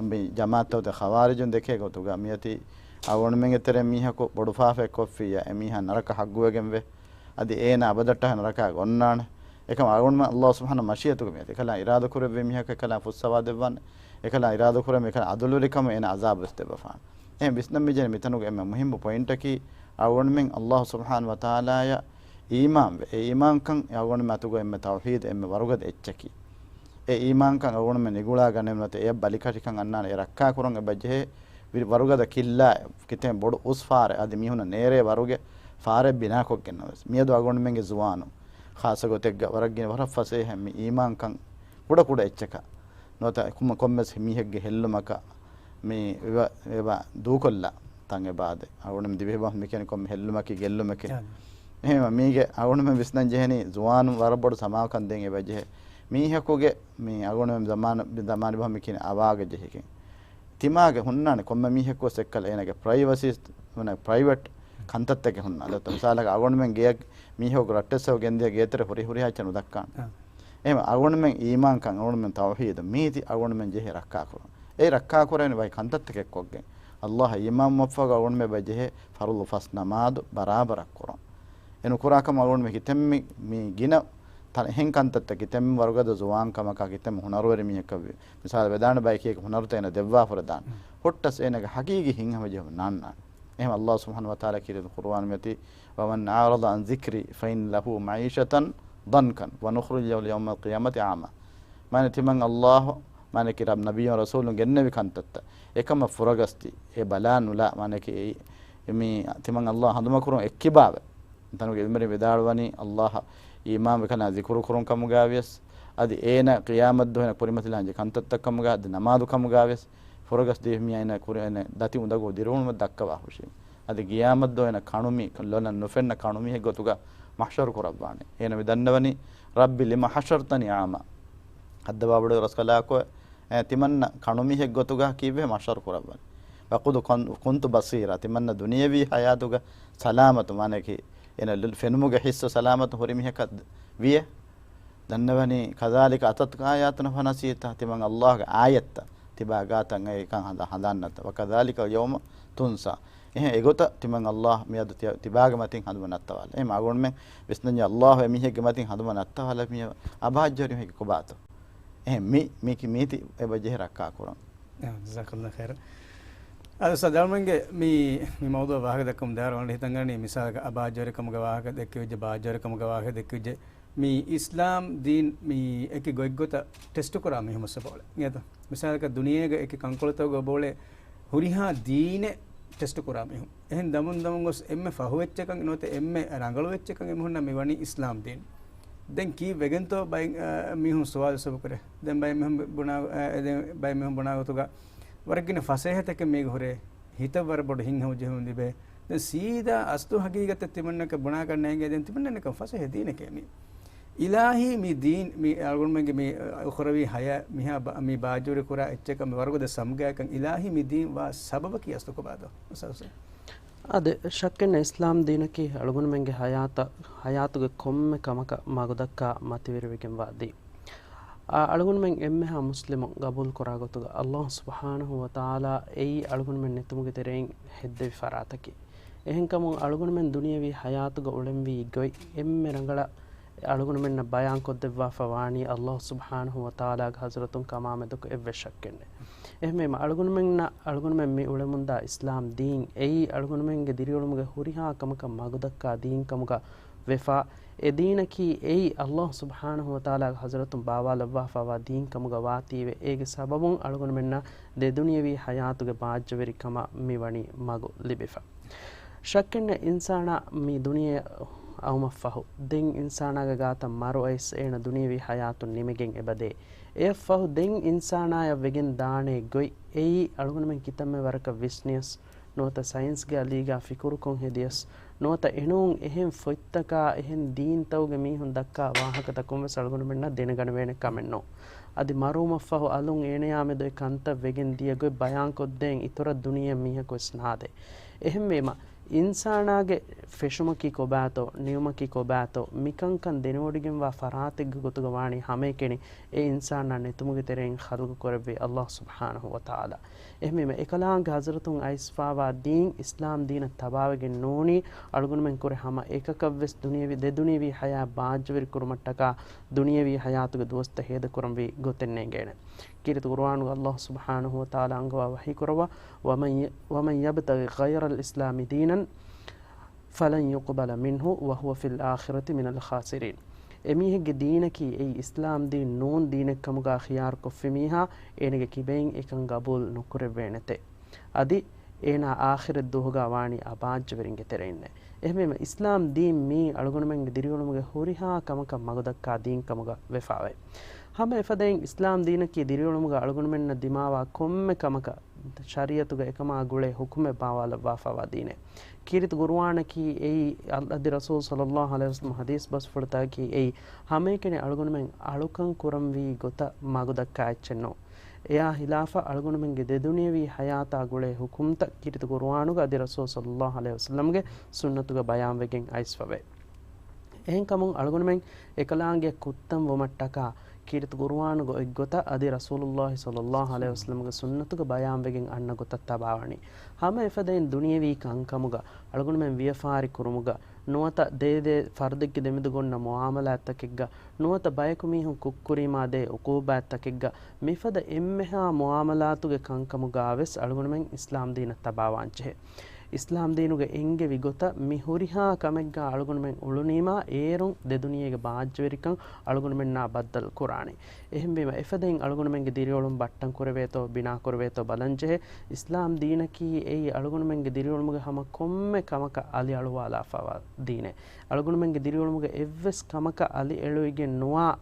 މި ޖަމާޢަތްތައް ޚަވާރިޖުން ދެކޭ ގޮތުގަ މިއޮތީ އަޅުގަނޑުމެންގެ ތެރެއިން މީހަކު ބޮޑު ފާފައެއް ކޮށްފިއްޔާ އެ މީހާ ނަރަކަ ޙައްޤުވެގެންވޭ. އަދި އޭނާ އަބަދަށްޓަކާ ނަރަކާގަ އޮންނާނެ. އެކަމަކު އަޅުގަނޑުމެން އައްލާހު ސުބްޙާނަހު މަޝީއަތުގަ މިއޮތީ. އެކަލާ އިރާދަކުރެއްވި މީހަކަށް އެކަލާ ފުއްސަވާ ދެއްވާނެ. އެކަލާ އިރާދަކުރެއްވި އެކަލާ ޢަދުލުވެރިކަމުން އޭނާ ޢަޒާބުވެސް ދެއްވަފާނެ. އެހެން ވިސްނަން މިޖެހެނީ މިތަނުގަ އެންމެ މުހިއްމު ޕޮއިންޓަކީ އަޅުގަނޑުމެން އައްލާހު ސުބްޙާނަހު ވަތަޢާލާއަށް އީމާންވެ، އެ އީމާންކަން އަޅުގަނޑުމެން އަތުގަ އެންމެ ތައުޙީދު އެންމެ ވަރުގަދަ އެއްޗަކީ. އެ އީމާންކަން އަޅުގަނޑުމެން ނިގުޅާ ގަނެވި ނުވަތަ އެޔަށް ބަލިކަށިކަން އަންނާނެ އެ ރައްކާކުރަން އެބަ ޖެހޭ ވި-، ވަރުގަދަ ކިއްލާ ކިތަން ބޮޑު އުސް ފާރެއް އަދި މީހުންނަށް ނޭރޭ ވަރުގެ ފާރެއް ބިނާކޮށްގެންނަވެސް. މިއަދު އަޅުގަނޑުމެންގެ ޒުވާނުން ޚާއްޞަ ގޮތެއްގަ ވަރަށް ގިނަ ވަރަށް ފަސޭހަ މި އީމާންކަން ކުޑަ ކުޑަ އެއްޗަކަށް ނުވަތަ ކޮންމެ-، ކޮންމެސް މީހެއްގެ ހެއްލުމަކަށް މި އެބަ، އެބަ ދޫކޮށްލާ ތަން އެބަ އާދޭ. އަޅުގަނޑުމެން ދިވެހި ބަހުން މި ކިޔަނީ ކޮންމެ ހެއްލުމަކީ ގެއްލުމެކޭ. އެހެންވީމަ މީގެ އަޅުގަނޑުމެން ވިސްނަން ޖެހެނީ ޒުވާނުން ވަރަށް ބޮޑު ސަމާލުކަން ދޭން އެބަ ޖެހޭ. މީހަކުގެ މި އަޅުގަނޑުމެން ޒަމާނު، މި ޒަމާނީ ބަހުން މި ކިޔަނީ އަވާގަ ޖެހިގެން. ތިމާގެ ހުންނާނެ ކޮންމެ މީހަކުވެސް އެއްކަލަ އޭނާގެ ޕްރައިވަސީ، މަނެ ޕްރައިވެޓް ކަންތައްތަކެއް ހުންނާނެ. ދެއްތޯ މިސާލަކަށް އަޅުގަނޑުމެން ގެޔަށް މީހަކު ރައްޓެއްސަކު ގެންދިޔަ ގޭތެރެ ހުރި ހުރިހާ އެއްޗެއް ނުދައްކާނެ. އެހެން އަޅުގަނޑުމެން އީމާންކަން އަޅުގަނޑުމެން ތައުޙީދު މީތި އަޅުގަނޑުމެން ޖެހޭ ރައްކާކުރަން. އެ ރައްކާކުރެވެނީ ބައެއް ކަންތައްތަކެއް ކޮށްގެން. އައްލާހަށް އީމާން މައްފަގަ އަޅުގަނޑުމެން ބަ ޖެހޭ ފަރުޟު ފަސް ނަމާދު ބަރާބަރަށް ކުރަން. އެ ނުކުރާކަމަށް އަޅުގަނޑުމެން ކިތަންމެ މި ގިނަ ތަން އެހެން ކަންތައްތައް ކިތަންމެ ވަރުގަދަ ޒުވާން ކަމަކާ ކިތަންމެ ހުނަރުވެރި މީހަކަށް ވި-، މިސާލު ވެދާނެ ބައެކޭ ހުނަރުތައް އޭނަ ދެއްވާފަ ދާނެ. ހުއްޓަސް އޭނަގެ ހަގީގީ ހިތްހަމަޖެހުން ނާންނާނެ. އެހެން އައްލާހު ސުބްޙާނަހު ވަތަޢާލާ ކީރިތި ޤުރުއާން މިއޮތީ، ومن أعرض عن ذكري فإن له معيشة ضنكا ونحشره يوم القيامة أعمى. މާނަ ތިމަން އައްލާހު، މާނަ ކިރާ ނަބިއްޔުން ރަސޫލުން ގެންނެވި ކަންތައްތައް އެކަމަށް ފުރަގަސްދީ، އެ ބަލާ ނުލާ، މާނަ ކި އެ، މި ތިމަން އައްލާހު ހަނދުމަކުރުން އެއްކިބާވެ. ތަނުގެ އިލްމުވެރިން ވިދާޅުވަނީ، އައްލާހަށް އީމާންވެ ކަލާ ޒިކުރު ކުރުން ކަމުގައިވިޔަސް، އަދި އޭނަ ޤިޔާމަތް ދުވަހު ކުރިމަތިލާންޖެ ކަންތައްތައް ކަމުގަ، އަދި ނަމާދު ކަމުގައިވިޔަސް، ފުރަގަސް ދީފި މިއައިނަ ކުރި-، އޭނަ ދަތި އުނދަގޫ ދިރިއުޅުމަށް ދައްކަވާ ހުށީ. އަދި ޤިޔާމަތް ދުވަހު އޭނަ ކަނުމި، ލޮލަށް ނުފެންނަ ކަނުމީހެއް ގޮތުގަ މަޙްޝަރު ކުރައްވާނެ. އޭނަ މި ދަންނަވަނީ، رب لم حشرتني أعمى. ހައްދަވާ ބޮޑު ރަސްކަލާކޮ، އެ، ތިމަންނަ ކަނުމީހެއް ގޮތުގަ ކީއްވެ މަޙްޝަރު ކުރައްވަނީ. وقد كن-، كنت بصيرا، ތިމަންނަ ދުނިޔެވީ ޙަޔާތުގަ ސަލާމަތު، މާނައަކީ އޭނަ ފެނުމުގެ ޙިއްސު ސަލާމަތު ހުރި މީހަކަށް ވިޔަ. ދަންނަވަނީ، كذلك أتتك آياتنا فنسيتها، ތިމަން އައްލާހުގެ އާޔަތްތައް ތިބާ ގާތަށް އައިކަން ހަނދާ-، ހަނދާން ނައްތަ. وكذلك اليوم تنسى. އެހެން އެގޮތަށް ތިމަން އައްލާހު މިއަދު ތި-، ތިބާގެ މަތިން ހަނދުމަ ނައްތަވާލަ. އެހެން އަޅުގަނޑުމެން ވިސްނަންޏާ އައްލާހު އެ މީހެއްގެ މަތިން ހަނދުމަ ނައްތަވާލަ މީ އަބާއްޖަވަރި މީހެއްގެ ކޮބާތޯ؟ އެހެން މި-، މީކި-، މީތި އެބަ ޖެހި ރައްކާ ކުރަން. އާ، ޖަޒާކައްލާހު ޚައިރަން. އަދި އުސްތާޛް އަޅުމެންގެ މި، މި މައުޟޫޢަށް ވާހަކަ ދައްކަމުން ދާއިރު އަޅުގަނޑު ހިތަށް އަންނަނީ މިސާލަކަށް އަބާއްޖަވަރިކަމުގެ ވާހަކަ ދެއްކެވިއްޖެ، ބާއްޖަވަރިކަމުގެ ވާހަކަ ދެއްކެވިއްޖެ. މި އިސްލާމް ދީން މި އެކި ގޮތްގޮތަށް ޓެސްޓު ކުރާ މީހުން ވެސް އެބައުޅޭ. އިނގޭތަ؟ މިސާލަކަށް ދުނިޔޭގަ އެކި ކަންކޮޅުތަކުގަ އެބައުޅޭ ހުރިހާ ދީނެއް ޓެސްޓު ކުރާ މީހުން. އެހެން ދަމުން ދަމުން ގޮސް އެންމެ ފަހު އެއްޗަކަށް ނުވަތަ އެންމެ ރަނގަޅު އެއްޗަކަށް އެމީހުންނަށް މި ވަނީ އިސްލާމް ދީން. ދެން ކީއްވެގެންތޯ ބައެއް، އަ، މީހުން ސުވާލު ސަބަބު ކުރޭ. ދެން ބައެއް މީހުން ބުނާ، އަ، ދެން ބައެއް މީހުން ބުނާ ގޮތުގަ ވަރަށް ގިނަ ފަސޭހަތަކެއް މީގަ ހުރޭ. ހިތަށް ވަރަށް ބޮޑު ހިތްހަމަޖެހުން ލިބޭ. ދެން ސީދާ އަސްލު ހަގީގަތަށް ތިމަންނަކަށް ބުނާކަށް ނޭނގޭ. ދެން ތިމަންނަ ނިކަން ފަސޭހަ ދީނެކޭ މީ. އިލާހީ މި ދީން، މި އަޅުގަނޑުމެންގެ މި އުޚްރަވީ ހަޔާތް މިހާ ބަ-، މި ބާއްޖަވަރި ކުރާ އެއްޗަކަށް މި ވަރުގަދަ ސަމުގައިކަން އިލާހީ މި ދީން ވާ ސަބަބަކީ އަސްލު ކޮބާތޯ؟ އަދި ޝައްކެއްނެތް އިސްލާމް ދީނަކީ އަޅުގަނޑުމެންގެ ހަޔާތަށް، ހަޔާތުގެ ކޮންމެ ކަމަކަށް މަގުދައްކާ މަތިވެރިވެގެންވާ ދީން. އާ، އަޅުގަނޑުމެން އެންމެހާ މުސްލިމުން ގަބޫލުކުރާ ގޮތުގަ އައްލާހު ސުބްޙާނަހު ވަތަޢާލާ އެއީ އަޅުގަނޑުމެން ނެތުމުގެ ތެރެއިން ހެއްދެވި ފަރާތަކީ. އެހެންކަމުން އަޅުގަނޑުމެން ދުނިޔަވީ ހަޔާތުގަ އުޅެންވީ ގޮތް އެންމެ ރަނގަޅަށް އަޅުގަނޑުމެންނަށް ބަޔާންކޮށްދެއްވާފަ ވާނީ އައްލާހު ސުބްޙާނަހު ވަތަޢާލާގެ ޙަޟްރަތުން ކަމާމެދު އެއްވެސް ޝައްކެއްނެތް. އެހެންވީމަ އަޅުގަނޑުމެންނަށް، އަޅުގަނޑުމެން މި އުޅެމުންދާ އިސްލާމް ދީން އެއީ އަޅުގަނޑުމެންގެ ދިރިއުޅުމުގެ ހުރިހާ ކަމަކަށް މަގުދައްކާ ދީންކަމުގަ ވެފަ، އެ ދީނަކީ އެއީ އައްލާހު ސުބްޙާނަހު ވަތަޢާލާގެ ޙަޟްރަތުން ބާވާލައްވާފައިވާ ދީންކަމުގަ ވާތީވެ، އޭގެ ސަބަބުން އަޅުގަނޑުމެންނަށް ދެދުނިޔަވީ ޙަޔާތުގެ ބާއްޖަވެރިކަމަށް މިވަނީ މަގު ލިބިފަ. ޝައްކެއްނެތް އިންސާނާ މި ދުނިޔެ އައުމަށްފަހު، ދެން އިންސާނާގެ ގާތަށް މަރު އައިސް އޭނަ ދުނިޔެވީ ޙަޔާތުން ނިމިގެން އެބަދޭ. އެއަށްފަހު ދެން އިންސާނާޔަށް ވެގެން ދާނޭ ގޮތް އެއީ އަޅުގަނޑުމެން ކިތަންމެ ވަރަކަށް ވިސްނިޔަސް، ނުވަތަ ސައިންސްގެ އަލީގާ ފިކުރުކޮށް ހެދިޔަސް، ނުވަތަ އެނޫން އެހެން ފޮތްތަކާ އެހެން ދީންތަކުގެ މީހުން ދައްކާ ވާހަކަތަކުން ވެސް އަޅުގަނޑުމެންނަށް ދެނެގަނެވޭނެ ކަމެއް ނޫން. އަދި މަރުވުމަށްފަހު އަލުން އޭނަޔާ މެދު އެ ކަންތައް ވެގެން ދިޔަ ގޮތް ބަޔާންކޮށްދޭން އިތުރަށް ދުނިޔެއަށް މީހަކު ވެސް ނާދޭ. އެހެންވީމަ، އިންސާނާގެ ފެށުމަކީ ކޮބާތޯ، ނިމުމަކީ ކޮބާތޯ، މިކަންކަން ދެނެވޮޑިގެންވާ ފަރާތެއްގެ ގޮތުގަ ވާނީ ހަމައެކަނި އެ އިންސާނާ ނެތުމުގެ ތެރެއިން ޚަލްގު ކުރެއްވި އައްލާހު ސުބްޙާނަހު ވަތަޢާލާ. އެހެންވީމަ، އެކަލާނގެ ޙަޟްރަތުން އައިސްފާވާ ދީން އިސްލާމް ދީނަށް ތަބާވެގެން ނޫނީ، އަޅުގަނޑުމެން ކުރެ ހަމަ އެކަކަށްވެސް ދުނިޔެވި، ދެ ދުނިޔެވީ ޙަޔާތް ބާއްޖަވެރި ކުރުމަށްޓަކާ، ދުނިޔެވީ ޙަޔާތުގެ ދުވަސްތައް ހޭދަކުރަންވީ ގޮތެއް ނޭނގޭނެ. ކީރިތި ޤުރުއާނުގަ އައްލާހު ސުބްޙާނަހު ވަތަޢާލާ އަންގަވާ ވަޙީ ކުރައްވާ، ومن ي-، ومن يبتغ غير الإسلام دينا فلن يقبل منه وهو في الآخرة من الخاسرين. އެމީހެއްގެ ދީނަކީ އެއީ އިސްލާމް ދީން ނޫން ދީނެއްކަމުގާ ޚިޔާރުކޮށްފި މީހާ، އޭނަގެ ކިބައިން އެކަން ގަބޫލު ނުކުރެއްވޭނެތެ. އަދި އޭނާ އާޚިރަތް ދުވަހުގާ ވާނީ އަބާއްޖަވެރިންގެ ތެރެއިންނޭ. އެހެންވީމަ، އިސްލާމް ދީން މީ އަޅުގަނޑުމެންގެ ދިރިއުޅުމުގެ ހުރިހާ ކަމަކަށް މަގުދައްކާ ދީންކަމުގަ ވެފާވޭ. ހަމަ އެފަދައިން އިސްލާމް ދީނަކީ ދިރިއުޅުމުގަ އަޅުގަނޑުމެންނަށް ދިމާވާ ކޮންމެ ކަމަކަށް ޝަރީޢަތުގަ އެކަމާ ގުޅޭ ޙުކުމެއް ބާވާލައްވާފައިވާ ދީނެއް. ކީރިތި ޤުރުއާނަކީ އެއީ އަލް-، އަދި ރަސޫލު ޞައްލައްލާހު ޢަލައިހި ވަސައްލަމް ޙަދީޘް ބަސްފުޅުތަކަކީ އެއީ ހަމައެކަނި އަޅުގަނޑުމެން އަޅުކަން ކުރަންވީ ގޮތަށް މަގުދައްކާ އެއްޗެއް ނޫން. އެއާ ޚިލާފަށް އަޅުގަނޑުމެންގެ ދެދުނިޔެވީ ޙަޔާތާ ގުޅޭ ޙުކުމްތައް ކީރިތި ޤުރުއާނުގަ އަދި ރަސޫލު ޞައްލައްލާހު ޢަލައިހި ވަސައްލަމްގެ ސުންނަތުގަ ބަޔާންވެގެން އައިސްފަވޭ. އެހެންކަމުން އަޅުގަނޑުމެން އެކަލާނގެއަށް ކުއްތަން ވުމަށްޓަކާ، ކީރިތި ޤުރުއާނުގެ އޮތްގޮތަށް އަދި ރަސޫލުއްލާހި ޞައްލައްލާހު ޢަލައިހި ވަސައްލަމްގެ ސުންނަތުގަ ބަޔާންވެގެން އަންނަ ގޮތަށް ތަބާވަނީ. ހަމަ އެފަދައިން ދުނިޔެވީ ކަންކަމުގަ، އަޅުގަނޑުމެން ވިޔަފާރި ކުރުމުގަ، ނުވަތަ ދޭދޭ ފަރުދެއްގެ ދެމެދުގަ އޮންނަ މުޢާމަލާތްތަކެއްގަ، ނުވަތަ ބަޔަކު މީހުން ކުށްކުރީމާ ދޭ ޢުޤޫބާތްތަކެއްގަ، މިފަދަ އެންމެހާ މުޢާމަލާތުގެ ކަންކަމުގަވެސް އަޅުގަނޑުމެން އިސްލާމް ދީނަށް ތަބާވާންޖެހޭ. އިސްލާމް ދީނުގެ އެންގެވި ގޮތަށް މި ހުރިހާ ކަމެއްގަ އަޅުގަނޑުމެން އުޅުނީމާ، އޭރުން ދެދުނިޔޭގެ ބާއްޖަވެރިކަން އަޅުގަނޑުމެންނާ ބައްދަލު ކުރާނެ. އެހެންވީމަ، އެފަދައިން އަޅުގަނޑުމެންގެ ދިރިއުޅުން ބައްޓަން ކުރެވޭތޯ، ބިނާ ކުރެވޭތޯ ބަލަންޖެހޭ. އިސްލާމް ދީނަކީ އެއީ އަޅުގަނޑުމެންގެ ދިރިއުޅުމުގެ ހަމަ ކޮންމެ ކަމަކަށް އަލިއަޅުވާލާފައިވާ ދީނެއް. އަޅުގަނޑުމެންގެ ދިރިއުޅުމުގެ އެއްވެސް ކަމަކަށް އަލި އެޅުވިގެން ނުވާ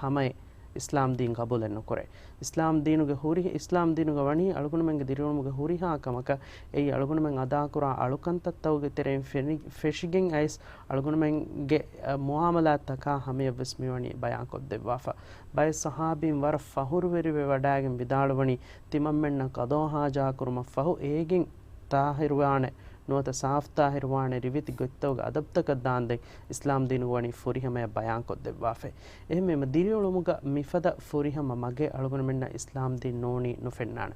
ހަމައެއް އިސްލާމް ދީން ގަބޫލެއް ނުކުރޭ. އިސްލާމް ދީނުގެ ހުރި-، އިސްލާމް ދީނުގަ ވަނީ އަޅުގަނޑުމެންގެ ދިރިއުޅުމުގެ ހުރިހާ ކަމަކަށް އެއީ އަޅުގަނޑުމެން އަދާކުރާ އަޅުކަންތައްތަކުގެ ތެރެއިން ފެނި-، ފެށިގެން އައިސް އަޅުގަނޑުމެންގެ، އަ، މުޢާމަލާތްތަކާ ހަމަޔަށްވެސް މިވަނީ ބަޔާންކޮށްދެއްވާފަ. ބައެއް ޞަޙާބީން ވަރަށް ފަޚުރުވެރިވެ ވަޑައިގެން ވިދާޅުވަނީ، ތިމަންމެންނަށް ޤަޟާ ޙާޖާ ކުރުމަށްފަހު އޭގެން ޠާހިރުވާނެ ނުވަތަ ސާފުތާހިރުވާނެ ރިވެތި ގޮތްތަކުގެ އަދަބުތަކަށް ދާންދެން އިސްލާމްދީނުގަ ވަނީ ފުރިހަމަޔަށް ބަޔާންކޮށްދެއްވާފައި. އެހެންވީމަ ދިރިއުޅުމުގަ މިފަދަ ފުރިހަމަ މަގެއް އަޅުގަނޑުމެންނަށް އިސްލާމްދީން ނޫނީ ނުފެންނާނެ.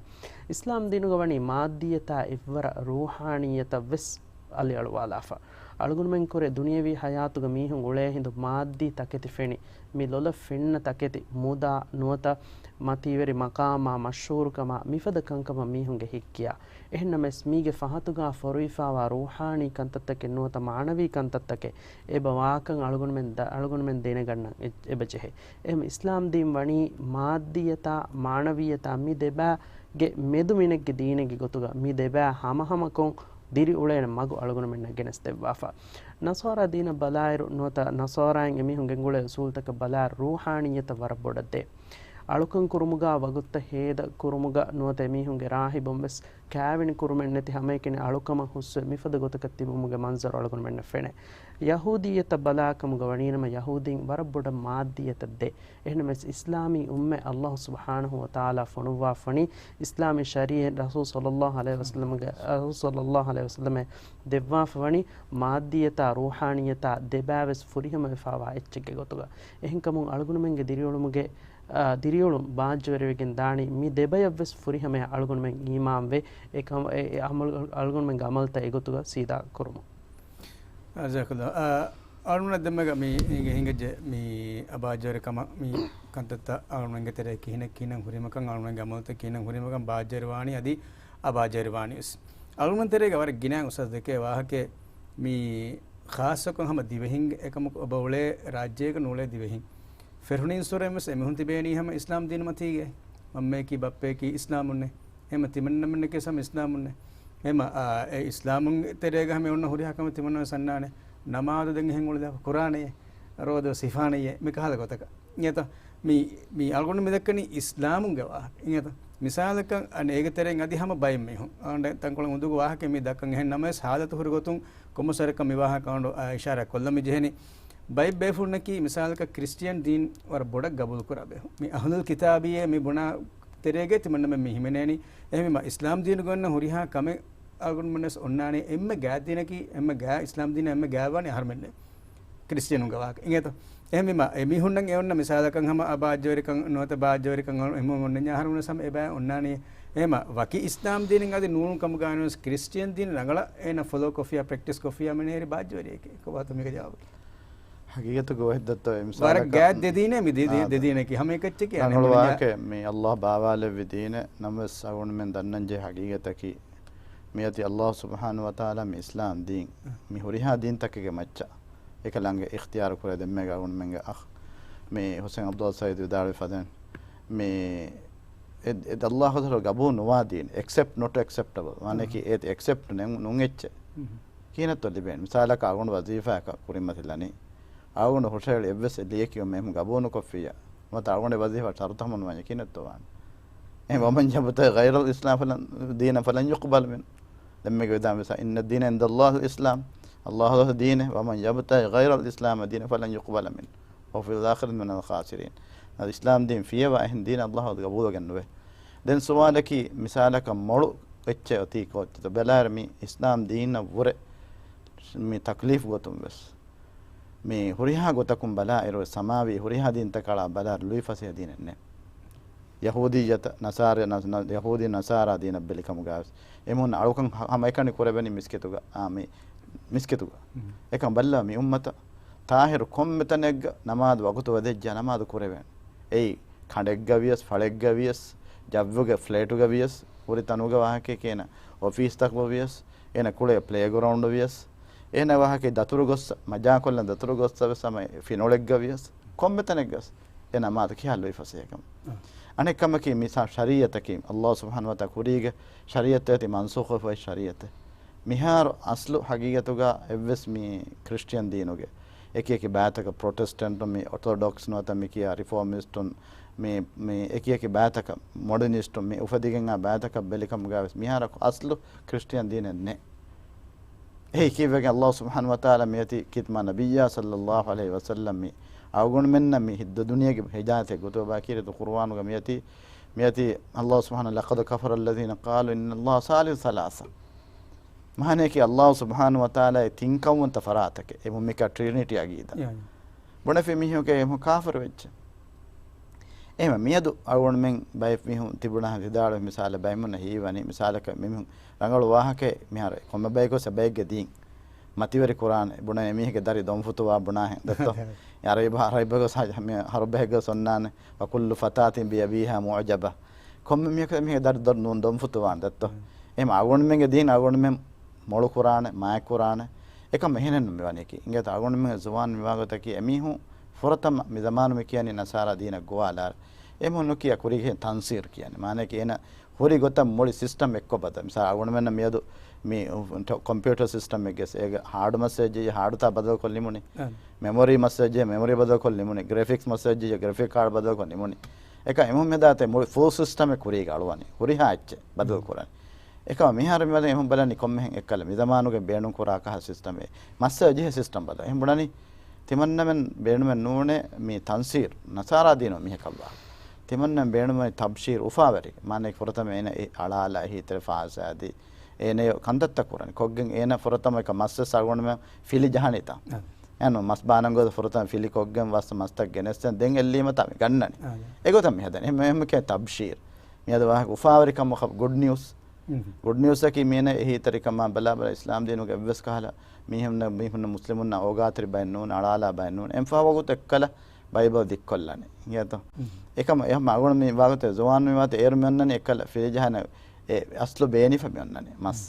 އިސްލާމްދީނުގަ ވަނީ މާއްދީއަތާ އެއްވަރަށް ރޫޙާނީއަތަށް ވެސް އަލިއަޅުވާލާފަ. އަޅުގަނޑުމެން ކުރެ ދުނިޔެވީ ހަޔާތުގަ މީހުން އުޅޭ ހިނދު މާއްދީ ތަކެތި ފެނި، މި ލޮލަށް ފެންނަ ތަކެތި، މުދާ ނުވަތަ މަތީވެރި މަޤާމާ، މަޝްހޫރުކަމާ، މިފަދަ ކަންކަމަށް މީހުންގެ ހިތް ކިޔާ. އެހެންނަމަވެސް މީގެ ފަހަތުގާ ފޮރުވިފާވާ ރޫޙާނީ ކަންތައްތަކެއް ނުވަތަ މާނަވީ ކަންތައްތަކެއް އެބަ ވާކަން އަޅުގަނޑުމެން ދަ-، އަޅުގަނޑުމެން ދެނެގަންނަން އެ-، އެބަ ޖެހޭ. އެހެން އިސްލާމްދީން ވަނީ މާއްދީއަތާ މާނަވީއަތާ މި ދެބާގެ މެދު މިނެއްގެ ދީނެއްގެ ގޮތުގަ މި ދެބާ ހަމަހަމަކޮށް ދިރިއުޅޭނެ މަގު އަޅުގަނޑުމެންނަށް ގެނެސްދެއްވާފަ. ނަޞާރާ ދީނަށް ބަލާއިރު ނުވަތަ ނަޞާރާއިން އެމީހުން ގެންގުޅޭ އުސޫލުތަކަށް ބަލާއިރު ރޫޙާނީއްޔަތަށް ވަރަށް ބޮޑަށް ދޭ. އަޅުކަން ކުރުމުގާ ވަގުތުތައް ހޭދަ ކުރުމުގަ ނުވަތަ އެމީހުންގެ ރާހިބުން ވެސް ކާވެނި ކުރުމެއް ނެތި ހަމައެކަނި އަޅުކަމަށް ހުސްވެ މިފަދަ ގޮތަކަށް ތިބުމުގެ މަންޒަރު އަޅުގަނޑުމެންނަށް ފެނޭ. ޔަހޫދިއްޔަތަށް ބަލާކަމުގަ ވަނީނަމަ ޔަހޫދީން ވަރަށް ބޮޑަށް މާއްދިއްޔަތަށް ދޭ. އެހެންނަމަވެސް އިސްލާމީ އުއްމަތް އައްލާހު ސުބްޙާނަހު ވަތަޢާލާ ފޮނުއްވާފަވަނީ އިސްލާމީ ޝަރީޢަތް ރަސޫލު ޞައްލައްލާހު ޢަލައިހި ވަސައްލަމަގެ، ރަސޫލު ޞައްލައްލާހު ޢަލައިހި ވަސައްލަމަށް ދެއްވާފަވަނީ މާއްދިއްޔަތާ ރޫޙާނިއްޔަތާ ދެބާވެސް ފުރިހަމަވެފާވާ އެއްޗެއްގެ ގޮތުގަ. އެހެންކަމުން އަޅުގަނޑުމެންގެ ދިރިއުޅުމުގެ، އާ، ދިރިއުޅުން ބާއްޖަވެރިވެގެން ދާނީ މި ދެބަޔަށްވެސް ފުރިހަމަޔަށް އަޅުގަނޑުމެން އީމާންވެ، އެ ކަމަށް އެ، އެ އަމަލު، އަޅުގަނޑުމެންގެ އަމަލުތައް އެގޮތުގަ ސީދާ ކުރުމުން. ޖަޒާކައްލާހު. އާ، އަޅުގަނޑަށް ދެންމެގަ މި އިނގޭ ހިނގައްޖެ މި އަބާއްޖަވެރިކަމަށް މި ކަންތައްތައް އަޅުގަނޑުމެންގެ ތެރޭ ކިހިނެއް ކިހިނެއް ހުރީމަކަން އަޅުގަނޑުމެންގެ އަމަލުތައް ކިހިނެއް ހުރީމަކަން ބާއްޖަވެރިވާނީ އަދި އަބާއްޖަވެރިވާނީ ވެސް. އަޅުގަނޑުމެން ތެރޭގަ ވަރަށް ގިނައިން އުސްތާޒު ދެކޭ ވާހަކައެއް މި ޚާއްޞަކޮށް ހަމަ ދިވެހިން އެކަމަކު އޮބަ އުޅޭ ރާއްޖޭގަ ނޫޅޭ ދިވެހިން. ފެށުނީންސުރެން ވެސް އެމީހުން ތިބޭނީ ހަމަ އިސްލާމް ދީނު މަތީގައި. މަންމަޔަކީ ބައްޕަޔަކީ އިސްލާމުންނޭ. އެހެމަ ތިމަންނަމެންނަކީ ހަމަ އިސްލާމުންނޭ. އެހެމަ، އާ، އެ އިސްލާމުން ތެރޭގަ ހަމަ އޮންނަ ހުރިހާ ކަމެއް ތިމަންނަ ވެސް އަންނާނެ. ނަމާދު ދެން އެހެން އުޅެދާ ކުރާނެޔޭ. ރޯދަ ވެސް ހިފާނެޔޭ. މި ކަހަލަ ގޮތަކަށް. އިނގޭތޯ؟ މި، މި އަޅުގަނޑު މި ދައްކަނީ އިސްލާމުންގެ ވާހަކަ. އިނގޭތޯ؟ މިސާލަކަށް އަން އޭގެ ތެރެއިން އަދި ހަމަ ބައެއް މީހުން. އަން ތަންކޮޅެއް އުނދޫގެ ވާހަކަ މި ދައްކަން އެހެން ނަމަވެސް ހާލަތު ހުރި ގޮތުން ކޮންމެސް ވަރަކަށް މި ވާހަކަ އަޅުގަނޑު، އާ، އިޝާރާތް ކޮށްލަން މި ޖެހެނީ. ބައެއް ބޭފުޅުންނަކީ މިސާލަކަށް ކްރިސްޓިއަން ދީން ވަރަށް ބޮޑަށް ގަބޫލު ކުރާ ބޭފުޅުން. މި އަހްލުލް ކިތާބީއޭ މި ބުނާ ތެރޭގައި ތިމަންނަމެން މި ހިމެނޭނީ. އެހެންވީމަ އިސްލާމް ދީނުގަ އޮންނަ ހުރިހާ ކަމެއް އަޅުގަނޑުމެންނަށް އޮންނާނީ އެންމެ ގާތް ދީނަކީ، އެންމެ ގާތް އިސްލާމް ދީނަށް އެންމެ ގާތްވާނީ އަހަރުމެންނޭ. ކްރިސްޓިއަނުންގެ ވާހަކަ. އިނގޭތޯ؟ އެހެންވީމަ، އެމީހުންނަށް އެ އޮންނަ މިސާލަކަށް ހަމަ އަބާއްޖަވެރިކަން ނުވަތަ ބާއްޖަވެރިކަން އެމީހުން އޮންނަންޏާ އަހަރުމެން ހަމަ އެބައި އޮންނާނީ. އެހެމަ، ވަކި އިސްލާމް ދީނެއް އަދި ނޫނު ކަމުގައި ނުވެސް ކްރިސްޓިއަން ދީން ރަނގަޅަށް އޭނަ ފޮލޯ ކޮށްފިއްޔާ، ޕްރެކްޓިސް ކޮށްފިއްޔާ މެނޭހެރި ބާއްޖަވެރިއެކޭ. ކޮބާތޯ މީގެ ޖަވާބު؟ ހަގީގަތުގަ އޮތް ދޮއްތޯ އެ ވަރަށް މިސާލަކަށް ގާތް ދެ ދީނެއް މި ދެ-، ދެ-، އާ، ދެ ދީނަކީ ހަމަ އެކައްޗަކީ ރަނގަޅު އަނެއް ވާހަކައެއް މި އައްލާހު ބާވާލެއްވި ދީނެއް ނަމަވެސް އަޅުގަނޑުމެން ދަންނަންޖެހޭ ހަގީގަތަކީ މިއޮތީ އައްލާހު ސުބްޙާނަހު ވަތަޢާލާ މި އިސްލާމް ދީން މި ހުރިހާ ދީންތަކެއްގެ މައްޗަށް އެކަލާނގެ އިޚްތިޔާރު ކުރޭ ދެންމެގަ އަޅުގަނޑުމެންގެ އަޚް މި ޙުސައިން ޢަބްދުއްލާހި ސަޢީދު ވިދާޅުވި ފަދައިން މި އެ-، އެ އައްލާހު ތަޢާލާ ގަބޫލު ނުވާ ދީން، އެކްސެޕްޓް، ނޮޓް އެކްސެޕްޓަބަލް، މާނައަކީ އާ. އޭތި އެކްސެޕްޓް ނެ-، ނުވާ އެއްޗެއް. މް. ކިހިނެއްތޯ ލިބޭނެ؟ މިސާލަކަށް އަޅުގަނޑު ވަޒީފާއަކަށް ކުރިން މަތިލަނީ. އަޅުގަނޑު ހުށަހެޅި އެއްވެސް ލިޔެކިޔުމެއް އެހެން ގަބޫލު ނުކޮށްފިއްޔާ، ނުވަތަ އަޅުގަނޑު ވަޒީފާ ޝަރުތު ހަމަނުވާންޏާ ކިހިނެއްތޯ ވާނެ؟ އެހެން، އާ. وَمَنْ يَبْتَغِ غَيْرَ الْإِسْلَامِ فَلَنْ، دِينًا فَلَنْ يُقْبَلَ مِنْهُ. ދެންމެގެ ވެދާން ވެސް، إِنَّ الدِّينَ عِنْدَ اللَّهِ الْإِسْلَامُ. އައްލާހު ދީނެއް، وَمَنْ يَبْتَغِ غَيْرَ الْإِسْلَامِ دِينًا فَلَنْ يُقْبَلَ مِنْهُ وَهُوَ فِي الْآخِرَةِ مِنَ الْخَاسِرِينَ. އަދި އިސްލާމް ދީން ފިޔަވާ އެހެން ދީނެއް އައްލާހު ގަބޫލުވެގެން ނުވޭ. ދެން ސުވާލަކީ، މިސާލަކަށް މޮޅު އެއްޗެއް އޮތީ ކޯއްޗެއްތޯ؟ ބެލާއިރު މި އިސްލާމް ދީނަށް ވުރެ މި ތަކްލީފް ގޮތުން ވެސް، މި ހުރިހާ ގޮތަކުން ބަލާއިރު، ސަމާވީ ހުރިހާ ދީންތަކާ ބަލާއިރު ލުއިފަސޭހަ ދީނެއް ނެތް. ޔަހޫދިއްޔަތަށް، ނަސާރަ-، ނަ-، ނަ-، ޔަހޫދީ ނަސާރާ ދީނަށް ބެލިކަމުގައި ވެސް އެމީހުން އަޅުކަން ހަ-، ހަމައެކަނި ކުރެވެނީ މިސްކިތުގަ، އާ، މި މިސްކިތުގަ. މް. އެކަން ބައްލަވާ މި އުއްމަތަށް ޠާހިރު ކޮންމެ ތަނެއްގަ ނަމާދު ވަގުތު ވަދެއްޖެ ނަމާދު ކުރެވޭނެ. އެއީ ކަނޑެއްގަ ވިޔަސް، ފަޅެއްގަ ވިޔަސް، ޖައްވުގެ ފްލެޓުގަ ވިޔަސް، ހުރި ތަނުގެ ވާހަކައެކޭ އޭނަ އޮފީސްތަކުގަ ވިޔަސް، އޭނަ ކުޅޭ ޕްލޭގްރައުންޑް ވިޔަސް، އޭނަ ވާހަކަ ދަތުރު ގޮއްސަ، މަޖާކޮށްލަން ދަތުރު ގޮއްސަ ވެސް ހަމަ ފިނޮޅެއްގަ ވިޔަސް، ކޮންމެ ތަނެއްގަސް އެ ނަމާދު ކިހާ ލުއިފަސޭހަކަމަށް. އަނެއް ކަމަކީ މިސާ ޝަރީއަތަކީ، އައްލާހު ސުބްޙާނަހު ވަތަޢާލާ ކުރީގެ ޝަރީއަތެއް އޮތީ މަންސޫޚުވެފައި ޝަރީއަތެއް. މިހާރު އަސްލު ހަގީގަތުގަ އެއްވެސް މި ކްރިސްޓިއަން ދީނުގެ އެކި އެކި ބައިތަކަށް ޕްރޮޓެސްޓެންޓުން މި އޮތޮޑޮކްސް ނުވަތަ މި ކިޔާ ރިފޯމިސްޓުން މި، މި އެކި އެކި ބައިތަކަށް މޮޑަނިސްޓުން މި އުފެދިގެން އާ ބައިތަކަށް ބެލިކަމުގައި ވެސް މިހާރަކު އަސްލު ކްރިސްޓިއަން ދީނެއް ނެތް. އެހީ ކީއްވެގެން އައްލާހު ސުބްޙާނަހު ވަތަޢާލާ މިއޮތީ ކީރިތި މާ ނަބިއްޔާ ޞައްލައްލާހު ޢަލައިހި ވަސައްލަމް މި އަޅުގަނޑުމެންނަށް މި ހިއްދަ ދުނިޔޭގެ ހިދާޔަތެއް ގޮތުގަ ބާކީރިތު ޤުރުއާނުގަ މިއޮތީ، މިއޮތީ އައްލާހު ސުބްޙާނަހު، لَقَدْ كَفَرَ الَّذِينَ قَالُوا إِنَّ اللَّهَ ثَالِثُ ثَلَاثَةٍ. މާނައަކީ އައްލާހު ސުބްޙާނަހު ވަތަޢާލާ އެ ތިން ކައުވަންތަ ފަރާތެކޭ. އެ މު-، މިކަ ޓްރިނިޓީ އަގީދާ. ޔާ، ޔާ. ބުނެފި މީހަކު އެ މު ކާފަރު ވެއްޖެ. އެހެން މިއަދު އަޅުގަނޑުމެން ބައެއް މީހުން ތިބުނާ ވިދާޅުވި މިސާލަށް ބައެއް މީހުންނަށް ހީވަނީ މިސާލަކަށް މި މީހުން ރަނގަޅު ވާހަކައެއް މިހާރު ކޮންމެ ބަޔަކު ސަބައެއްގެ ދީން މަތިވެރި ކުރާނެ ބުނެ އެ މީހެއްގެ ދަރި ދޮންފުތުވާ ބުނާހެން ދައްތޯ؟ އަރަބި ބަ-، އަރަބި ބަހުގަ ސާ-، މި ހަރުބަހެއްގަ ސޮންނާނެ، "وكل فتاة بأبيها معجبة." ކޮންމެ މީހަކަށް މީހެއްގެ ދަރި ދޮ-، ނޫން ދޮންފުތުވާނެ ދައްތޯ؟ އެހެން އަޅުގަނޑުމެންގެ ދީން އަޅުގަނޑުމެން މޮޅު ކުރާނެ، މާތް ކުރާނެ. އެކަމަށް އެހެނެއްނު މިވަނީކީ. އިނގޭތަ އަޅުގަނޑުމެންގެ ޒުވާން މިވާގޮތަކީ އެމީހުން ފުރަތަމަ މި ޒަމާނު މި ކިޔަނީ ނަސާރާ ދީނަށް ގޮވާލާރަ. އެމީހުން ނުކިޔާ ކުރީގެ ތަންސީރު ކިޔަނީ. މާނައަކީ އޭނަ ހުރި ގޮތަށް މުޅި ސިސްޓަމް އެއްކޮށް ބަދަލު. މިސާލަށް އަޅުގަނޑުމެންނަށް މިއަދު މި ކޮމްޕިއުޓަރ ސިސްޓަމް އެއްގެ އޭގެ ހާޑް މައްސައްޖެއްޔާ ހާޑްތާ ބަދަލުކޮށް ލިބުނީ. އަ. މެމޮރީ މައްސައްޖެއްޔާ މެމޮރީ ބަދަލުކޮށް ލިބުނީ. ގްރެފިކްސް މައްސައްޖެއްޔާ ގްރެފިކް ކާޑް ބަދަލުކޮށް ލިބުނީ. އެކަމް އެމީހުން މި ހަދާތީ މުޅި ފުލް ސިސްޓަމެއް ކުރީގަ އަޅުވަނީ. ހުރިހާ އެއްޗެއް ބަދަލު ކުރަނީ. އެކަމަށް މިހާރު މިވަނީ އެމީހުން ބަލަނީ ކޮންމެހެން އެއްކަލަ މި ޒަމާނުގެ ބޭނުން ކުރާ ކަހަލަ ސިސްޓަމެއް. މައްސަލަ ޖެހޭ ސިސްޓަމް ބަދަލު. އެހެން ބުނަނީ ތިމަންނަމެން ބޭނުމެއް ނޫނޭ މި ތަންސީރު. ނަސާރާ ދީނު މީހަކަށްވާ. ތިމަންނަމެން ބޭނުމެއް ތަބްޝީރު އުފާވެރި. މާނައަކީ ފުރަތަމަ އޭނަ އެ އަޅާލާ އެހީތެރެ ފާސާދީ. އޭނަޔަށް ކަންތައްތައް ކުރަނީ. ކޮށްގެން އޭނަ ފުރަތަމަ އެކަ މައްސަސް އަޅުގަނޑުމެން ފިލި ޖަހަނީތަ؟ އަ. އެން މަސް ބާނަން ގޮތަށް ފުރަތަމަ ފިލި ކޮށްގެން ވަސް މަސްތައް ގެނެސްދެން ދެން އެއްލީމަ ތާ މި ގަންނަނީ. އާ، ޔާ. އެގޮތަށް މި ހަދަނީ. އެހެން އެހެން ކޭ ތަބްޝީރު. މިއަދު ވާހަކަ އުފާވެރިކަމަށް ގުޑް ނިއުސް. ގުޑް ނިއުސްއަކީ މީނަ އެހީތެރިކަމާ ބަލާ ބަލާ އިސްލާމް ދީނުގެ އެއްވެސް ކަހަލަ މީހުންނަށް، މީހުންނަށް މުސްލިމުންނަށް އޯގާތެރި ބައެއް ނޫން، އަޅާލާ ބައެއް ނޫން. އެންފާވަގުތު އެއްކަލަ ބައިބަލް ދިއްކޮށްލަނީ. އިނގޭތޯ؟ އެކަމަ އެހަމަ އަޅުގަނޑު މި ވާގޮތެ ޒުވާން މި ވާތެ އޭރު މި އޮންނަނީ އެއްކަލަ ފިލިޖަހަނެ އެ އަސްލު ބޭނިފަ މި އޮންނަނީ. މަސް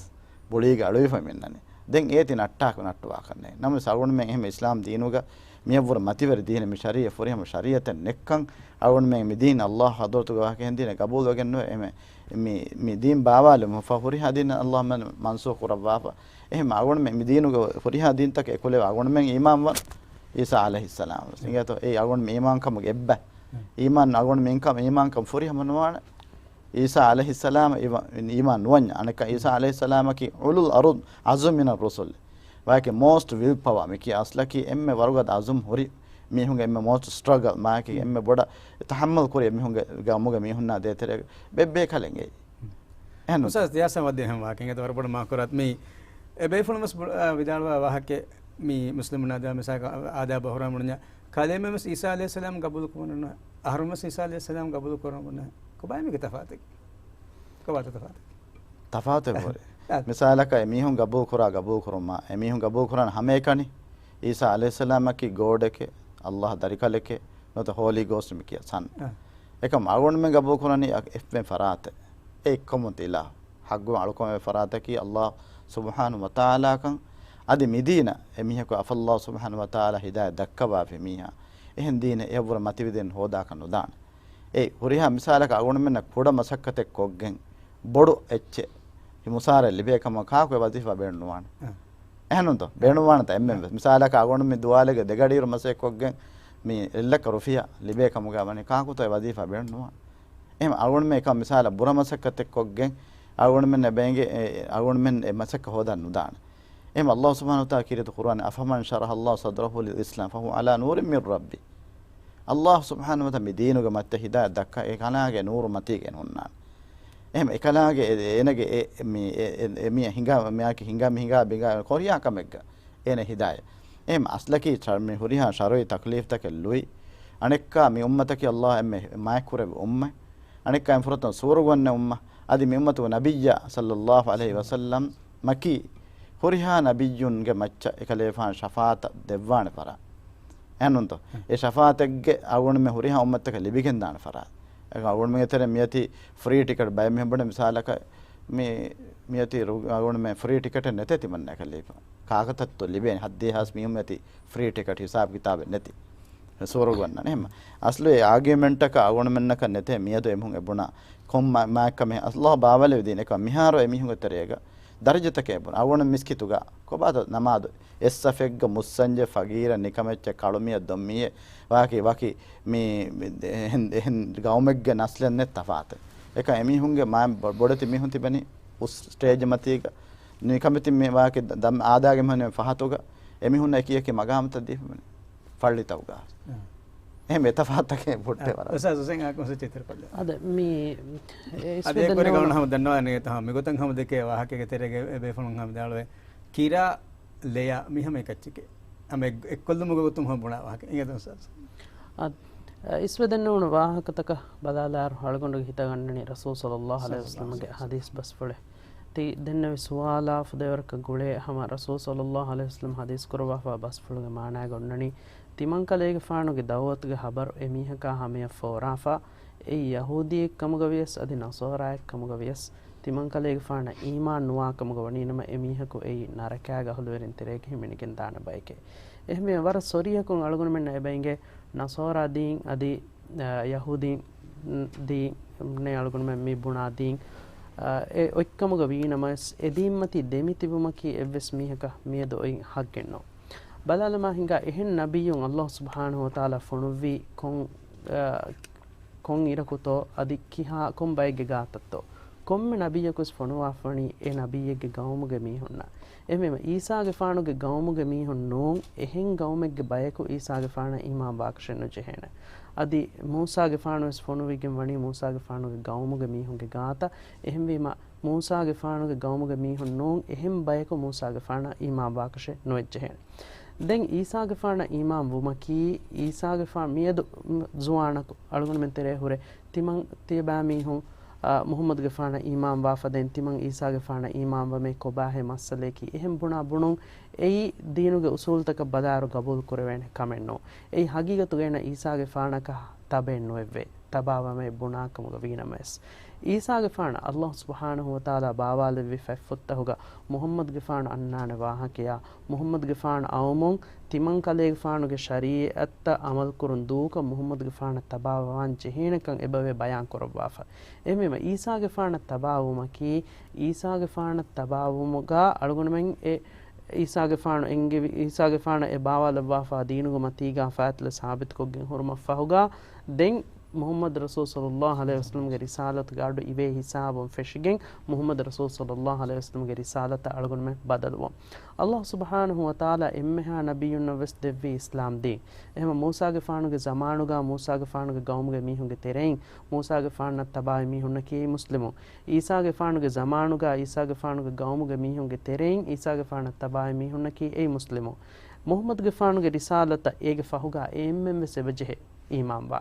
ބުޅީގަ އަޅުވިފަ މި އޮންނަނީ. ދެން އޭތި ނައްޓާކު ނައްޓުވާކަށް ނެތް. ނަމަވެސް އަޅުގަނޑުމެން އެހެން އިސްލާމް ދީނުގަ މިއަށްވުރެ މަތިވެރި ދީނެއް މި ޝަރީއަތް ފުރިހަމަ ޝަރީއަތެއް ނެއްކަން އަޅުގަނޑުމެން މި ދީން އައްލާހު ޙަޟްރަތުގެ ވާހަކަ އެހެން ދީނެއް ގަބޫލުވެގެން ނުވޭ. އެމެ-، މި، މި ދީން ބާވާލުމަށްފަހު ހުރިހާ ދީނެއް އައްލާހު މަން-، މަންސޫޚު ކުރައްވާފަ. އެހެން އަޅުގަނޑުމެން މި ދީނުގެ ހުރިހާ ދީންތަކެއް އެކުލެވި އަޅުގަނޑުމެން އީމާންވަން އީސާ ޢަލައިހިއްސަލާމް ވެސް. އިނގޭތޯ؟ އެއީ އަޅުގަނޑުމެން އީމާންކަމުގެ އެއްބަ. އީމާން އަޅުގަނޑުމެން އީމާންކަމު ފުރިހަމަ ނުވާނެ. އީސާ ޢަލައިހިއްސަލާމަށް އީމާ-، އީމާން ނުވަންޏާ. އަނެއްކާ އީސާ ޢަލައިހިއްސަލާމަކީ އުލުލް އަރު-، އަޒުމް މިނައް ރުސުލް. ވާކި މޯސްޓް ވިލް ޕަވާ މިކިޔާ އަސްލަކީ އެންމެ ވަރުގަދަ އަޒުމް ހުރި މީހުންގެ އެންމެ މޯސްޓް ސްޓްރަގަލް މާކީ އެންމެ ބޮޑަށް ތަޙައްމަލް ކުރި މީހުންގެ ގައުމުގެ މީހުންނާ ދޭތެރޭގަ ބެއްބޭކަލެއް އެއީ. އެހެން އުސްތާޛް ދިޔާސަން ވައްދެން ހަމަ ވާކިން އެތަ ވަރަށް ބޮޑަށް މާކުރާތ މި އެ ބޭފުޅުން ވެސް ބު-، އާ، ވިދާޅުވާ ވާހަކަ މި މުސްލިމުންނާ ދާ މިސާލަކަށް އާދާބު އަހުރާމުންޏާ ކަލޭމެން ވެސް އީސާ ޢަލައިހިއްސަލާމް ގަބޫލު ކުރަން އަހަރުން ވެސް އީސާ ޢަލައިހިއްސަލާމް ގަބޫލު ކުރަން ބުނެ ކޮބާ މީގެ ތަފާތެއް؟ ކޮބާތަ ތަފާތެއް؟ ތަފާތެއް ވުރެ. އަ. މިސާލަކަށް އެމީހުން ގަބޫލު ކުރާ ގަބޫލު ކުރުމާ، އެމީހުން ގަބޫލު ކުރާން ހަމައެކަނި އީސާ ޢަލައިހިއްސަލާމަކީ ގޯޑެކޭ، އައްލާހް ދަރިކަލެކޭ، ނުވަތަ ހޯލީ ގޯސްޓް މި ކިޔާ ސަން. އަ. އެކަމް އަޅުގަނޑުމެން ގަބޫލު ކުރަނީ އަ-، އެއްވެން ފަރާތެއް. އެ އެއްކަމުން އިލާހު. ޙައްޤު އަޅުކަމެއް ފަރާތަކީ އައްލާހް ސުބްޙާނަހު ވަތަޢާލާކަން. އަދި މިދީނަށް އެމީހަކު އަފައްލާހު ސުބްޙާނަހު ވަތަޢާލާ ހިދާޔަތް ދައްކަވާފި މީހާ އެހެން ދީނެއް އެއަށްވުރެ މަތިވެދެން ހޯދާކަށް ނުދާނެ. އެ ހުރިހާ މިސާލަކަށް އަޅުގަނޑުމެންނަށް ކުޑަ މަސައްކަތެއް ކޮށްގެން ބޮޑު އެއްޗެއް މުސާރަ ލިބޭ ކަމަށް ކާކު އެ ވަޒީފާ ބޭނުންވާނެ. އެހެންނުންތޯ؟ ބޭނުންވާނެތަ އެންމެން ވެސް؟ މިސާލަކަށް އަޅުގަނޑު މި ދުވާލެގެ ދެގަޑިއިރު މަސައްކަތް ކޮށްގެން މި އެއްލައްކަ ރުފިޔާ ލިބޭ ކަމުގަ ވަނީ ކާކުތޯ އެ ވަޒީފާ ބޭނުންވާނެ؟ އެހެން އަޅުގަނޑުމެން އެކަމް މިސާލަށް ބުރަ މަސައްކަތެއް ކޮށްގެން އަޅުގަނޑުމެން އެ ބޭނގެ-، އެ އަޅުގަނޑުމެން އެ މަސައްކަތް ހޯދަން ނުދާނެ. އެހެން އައްލާހު ސުބްޙާނަހު ވަތަޢާލާ ކީރިތި ޤުރުއާން، "أفمن شرح الله صدره للإسلام فهو على نور من ربه." އައްލާހު ސުބްޙާނަހު ވަތަޢާލާ މި ދީނުގެ މައްޗަށް ހިދާޔަތް ދައްކާ އެ ކަލާނގެ ނޫރު މަތީގައި ހުންނާނެ. އެހެން އެކަލާނގެ އެ-، އޭނަގެ އެ-، މި އެ-، އެ-، އެ މި ހިނގާ، މިއާކި ހިނގާ މި ހިނގާ ބިނގާ ކޮރިޔާ ކަމެއްގަ އޭނަ ހިދާޔަތް. އެހެން އަސްލަކީ ޝަ-، މި ހުރިހާ ޝަރުޢީ ތަކްލީފްތަކެއް ލުއި. އަނެއްކާ މި އުއްމަތަކީ އައްލާހު އެންމެ މާތްކުރެއްވި އުއްމަތް. އަނެއްކާ އެން ފުރަތަމަ ސުވަރުގެ އުއްމަތް. އަދި މި އުއްމަތުގެ ނަބިއްޔާ ޞައްލައްލާހު ޢަލައިހި ވަސައްލަމް މަކީ ހުރިހާ ނަބިއްޔުންގެ މައްޗަށް އެކަލޭފާން ޝަފާޢަތަށް ދެއްވާނެ ފަރާތް. އެހެންނުންތޯ؟ އެ ޝަފާޢަތެއްގެ އަޅުގަނޑުމެން ހުރިހާ އުއްމަތަކަށް ލިބިގެންދާނެ ފަރާތް. އެކަމް އަޅުގަނޑުމެންގެ ތެރެ މިއޮތީ ފްރީ ޓިކެޓް ބައެއް މިހެން ބުނެ މިސާލަކަށް މި، މިއޮތީ ރު-، އަޅުގަނޑުމެން ފްރީ ޓިކެޓެއް ނެތޭ ތިމަންނަ ކަލޭފާން. ކާކަތައްތޯ ލިބޭނެ؟ ހައްދިހާސް މީހުން އެތި ފްރީ ޓިކެޓް ހިސާބް ކިތާބެއް ނެތި. ސުވަރުގެ އޮންނާނެ. އެހެން އަސްލު އެ އާގިއުމެންޓަކަށް އަޅުގަނޑުމެންނަކަށް ނެތޭ މިއަދު އެމީހުން އެބުނާ ކޮން މާ-، މާތްކަމެއް އައްލާހު ބާވަލެވިދީނެ އެކަމް މިހާރު އެމީހުންގެ ތެރޭގަ ދަރަޖަތަކެއް އެބުނާ. އަޅުގަނޑު މިސްކިތުގަ ކޮބާތޯ ނަމާދު އެއް ސަފެއްގަ މުއްސަންޖެ ފަގީރެއް ނިކަމެއްޗެއް ކަޅުމިއެއް ދޮންމިއެއް ވާކި ވަކި މި، މި އެހެން، އެހެން ގައުމެއްގެ ނަސްލެއް ނެތް ތަފާތެއް. އެކަމް އެމީހުންގެ މާ-، ބޮ-، ބޮޑެތި މީހުން ތިބެނީ އުސް ސްޓޭޖް މަތީގަ ނިކަމެތި މި ވާކި ދަ-، އާދާގެ މީހުން ފަހަތުގަ އެމީހުންނަށް އެކި އެކި މަގާމުތައް ދީފަ މި ފައްޅިތަކުގަ. އެހެން އެތަފާތުތަކެއް ބޮޑެއް ވަރަށް. އުސްތާޒު ހުސެން އާ ކޮންސެޕްޓް ތިތަރަ ކޮށްލަ. އަދަ މި އަދި އެކުރި ގައުނަ ހަމަ ދަންނަވާ ނޭތަ ހަމަ މިގޮތަށް ހަމަ ދެކޭ ވާހަކަގެ ތެރޭގެ އެ ބޭފުޅުން ހަމަ ދާޅުވެ ކިރާ ލެޔާ މި ހަމަ އެކައްޗެކޭ. ހަމަ އެއް-، އެއްކޮށްލުމުގެ ގޮތުން ހަމަ ބުނާ ވާހަކަ. އިނގޭތަ އުސްތާޒު؟ އަދ-، އަ، އިސްވެދެންނެވުނު ވާހަކަތަކަށް ބަލާލާއިރު އަޅުގަނޑުގެ ހިތަށް އަންނަނީ ރަސޫލު ޞައްލައްލާހު ޢަލައިހި ވަސައްލަމްގެ ޙަދީޘް ބަސްފުޅެއް. ތި ދެންނެވި ސުވާލާ ފުދޭވަރަކަށް ގުޅޭ ހަމަ ރަސޫލު ޞައްލައްލާހު ޢަލައިހި ވަސައްލަމް ޙަދީޘް ކުރައްވާފަ ބަސްފުޅުގެ މާނާގަ އޮންނަނީ، ތިމަންކަލޭގެފާނުގެ ދަޢުވަތުގެ ހަބަރު އެމީހަކާ ހަމަޔަށް ފޯރާފަ، އެއީ ޔަހޫދީއެއް ކަމުގަ ވިޔަސް އަދި ނަޞާރާއެއް ކަމުގަ ވިޔަސް، ތިމަންކަލޭގެފާނަށް އީމާން ނުވާ ކަމުގަ ވަނީނަމަ، އެމީހަކު އެއީ ނަރަކާގެ އަހުލުވެރިން ތެރޭގަ ހިމެނިގެން ދާނެ ބައެކޭ. އެހެންވެ ވަރަށް ސޮރީހަކުން އަޅުގަނޑުމެންނަށް އެބައިނގޭ ނަޞާރާ ދީން އަދި، އަ، ޔަހޫދީން ދީން އެ އަޅުގަނޑުމެން މި ބުނާ ދީން، އަ، އެ އޮތްކަމުގަ ވީނަމަވެސް، އެ ދީންމަތީ ދެމިތިބުމަކީ އެއްވެސް މީހަކަށް މިއަދު އޮތް ހައްގެއް ނޫން. ބަލާލަމާ ހިނގާ އެހެން ނަބިއްޔުން އައްލާހު ސުބްޙާނަހު ވަތަޢާލާ ފޮނުއްވީ ކޮން، އަ، ކޮން އިރަކުތޯ އަދި ކިހާ ކޮން ބައެއްގެ ގާތަށްތޯ؟ ކޮންމެ ނަބިއްޔަކުވެސް ފޮނުވާފަވަނީ އެ ނަބިއްޔެއްގެ ގައުމުގެ މީހުންނަށް. އެހެންވީމަ އީސާގެފާނުގެ ގައުމުގެ މީހުން ނޫން، އެހެން ގައުމެއްގެ ބަޔަކު އީސާގެފާނަށް އީމާން ވާކަށެއް ނުޖެހޭނެ. އަދި މޫސާގެފާނުވެސް ފޮނުވިގެން ވަނީ މޫސާގެފާނުގެ ގައުމުގެ މީހުންގެ ގާތަށް. އެހެންވީމަ މޫސާގެފާނުގެ ގައުމުގެ މީހުން ނޫން، އެހެން ބަޔަކު މޫސާގެފާނަށް އީމާން ވާކަށެއް ނުވެއްޖެހޭނެ. ދެން އީސާގެފާނަށް އީމާން ވުމަކީ، އީސާގެފާނު މިއަދު ޒުވާނަކު އަޅުގަނޑުމެން ތެރޭ ހުރެ ތިމަން ތިޔަބައިމީހުން، އާ، މުޙައްމަދުގެފާނަށް އީމާން ވާފަ ދެން ތިމަން އީސާގެފާނަށް އީމާން ވަމޭ ކޮބާހޭ މައްސަލަޔަކީ އެހެން ބުނާ ބުނުން އެއީ ދީނުގެ އުސޫލުތަކަށް ބަލާއިރު ގަބޫލު ކުރެވޭނެ ކަމެއް ނޫން. އެއީ ހަގީގަތުގައި އޭނަ އީސާގެފާނަކަށް ތަބައެއް ނުވެއްވޭ. ތަބާވަމޭ ބުނާކަމުގަ ވީނަމަވެސް، އީސާގެފާނަށް އައްލާހު ސުބްޙާނަހު ވަތަޢާލާ ބާވާލެއްވި ފަތްފުށްތަކުގަ މުޙައްމަދުގެފާނު އަންނާނެ ވާހަކަޔާ، މުޙައްމަދުގެފާނު އައުމުން ތިމަންކަލޭގެފާނުގެ ޝަރީޢަތްތައް ޢަމަލުކުރުން ދޫކޮށް، މުޙައްމަދުގެފާނަށް ތަބާވާން ޖެހޭނެކަން އެބަވޭ ބަޔާން ކުރައްވާފަ. އެހެންވީމަ، އީސާގެފާނަށް ތަބާވުމަކީ، އީސާގެފާނަށް ތަބާވުމުގަ އަޅުގަނޑުމެން އެ އީސާގެފާނު އެންގެވި، އީސާގެފާނަށް އެ ބާވާލައްވާފާ ދީނުގެ މަތީގާ ފާތިލަ ސާބިތުކޮށްގެން ހުރުމަށްފަހުގާ، ދެން މުޙައްމަދު ރަސޫލު ޞައްލައްލާހު ޢަލައިހި ވަސައްލަމްގެ ރިސާލަތުގެ އަޑު އިވޭ ހިސާބުން ފެށިގެން، މުޙައްމަދު ރަސޫލު ޞައްލައްލާހު ޢަލައިހި ވަސައްލަމްގެ ރިސާލަތަށް އަޅުގަނޑުމެން ބަދަލުވުން. އައްލާހު ސުބްޙާނަހު ވަތަޢާލާ އެންމެހާ ނަބިއްޔުންނަށް ވެސް ދެއްވީ އިސްލާމް ދީން. އެހެންވެ، މޫސާގެފާނުގެ ޒަމާނުގާ މޫސާގެފާނުގެ ގައުމުގެ މީހުންގެ ތެރެއިން މޫސާގެފާނަށް ތަބާވި މީހުންނަކީ މުސްލިމުން. އީސާގެފާނުގެ ޒަމާނުގާ އީސާގެފާނުގެ ގައުމުގެ މީހުންގެ ތެރެއިން އީސާގެފާނަށް ތަބާވި މީހުންނަކީ އެއީ މުސްލިމުން. މުޙައްމަދުގެފާނުގެ ރިސާލަތަށް އޭގެ ފަހުގާ އެ އެންމެން ވެސް އެބަޖެހޭ އީމާންވާ.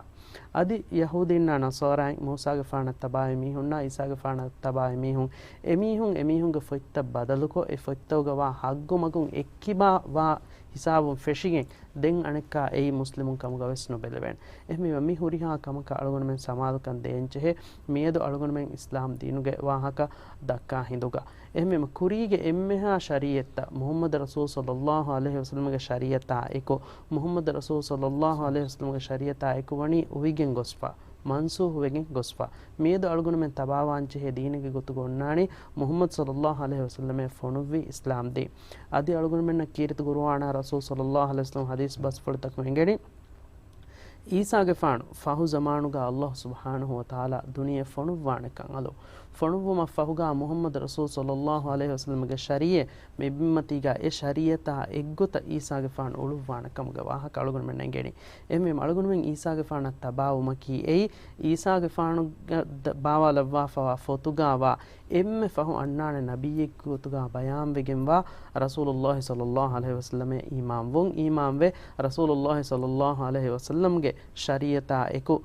އަދި ޔަހޫދީންނާ ނަޞާރާއިން މޫސާގެފާނަށް ތަބާވި މީހުންނާ އީސާގެފާނަށް ތަބާވި މީހުން، އެމީހުން އެމީހުންގެ ފޮތްތައް ބަދަލުކޮށް، އެ ފޮތްތަކުގަ ވާ ޙައްގު މަގުން އެއްކިބާ ވާ ހިސާބުން ފެށިގެން، ދެން އަނެއްކާ އެއީ މުސްލިމުން ކަމުގަ ވެސް ނުބެލެވޭނެ. އެހެންވީމަ، މި ހުރިހާ ކަމަކަށް އަޅުގަނޑުމެން ސަމާލުކަން ދޭންޖެހޭ، މިއަދު އަޅުގަނޑުމެން އިސްލާމް ދީނުގެ ވާހަކަ ދައްކާ ހިނދުގަ. އެހެންވީމަ، ކުރީގެ އެންމެހާ ޝަރީޢަތްތައް، މުޙައްމަދު ރަސޫލު ޞައްލައްލާހު ޢަލައިހި ވަސައްލަމްގެ ޝަރީޢަތާ އެކު، މުޙައްމަދު ރަސޫލު ޞައްލައްލާހު ޢަލައިހި ވަސައްލަމްގެ ޝަރީޢަތާ އެކު ވަނީ އުވިގެން ގޮސްފަ، މަންސޫޚުވެގެން ގޮސްފަ. މިއަދު އަޅުގަނޑުމެން ތަބާވާންޖެހޭ ދީނެއްގެ ގޮތުގަ އޮންނާނީ މުޙައްމަދު ޞައްލައްލާހު ޢަލައިހި ވަސައްލަމަށް ފޮނުއްވި އިސްލާމް ދީން. އަދި އަޅުގަނޑުމެންނަށް ކީރިތި ޤުރުއާނާ ރަސޫލު ޞައްލައްލާހު ޢަލައިހި ވަސައްލަމް ޙަދީޘް ބަސްފުޅުތަކުން އެނގެނީ، އީސާގެފާނު ފަހު ޒަމާނުގަ އައްލާހު ސުބްޙާނަހު ވަތަޢާލާ ދުނިޔެ ފޮނުއްވާނެކަން އަލު. ފޮނުއްވުމަށް ފަހުގަ މުޙައްމަދު ރަސޫލު ޞައްލައްލާހު ޢަލައިހި ވަސައްލަމްގެ ޝަރީޢަތް މި ބިންމަތީގަ އެ ޝަރީޢަތާ އެއްގޮތަށް އީސާގެފާނު އުޅުއްވާނެ ކަމުގެ ވާހަކަ އަޅުގަނޑުމެންނަށް އެނގެނީ. އެހެންވީމަ އަޅުގަނޑުމެން އީސާގެފާނަށް ތަބާވުމަކީ އެއީ، އީސާގެފާނުގެ ދަ-، ބާވާލައްވާފަވާ ފޮތުގަ ވާ އެންމެ ފަހު އަންނާނެ ނަބިއްޔެއްގެ ގޮތުގަ ބަޔާންވެގެންވާ ރަސޫލުއްލާހި ޞައްލައްލާހު ޢަލައިހި ވަސައްލަމަށް އީމާންވުން، އީމާންވެ، ރަސޫލުއްލާހި ޞައްލައްލާހު ޢަލައިހި ވަސައްލަމްގެ ޝަރީޢަތާ އެކު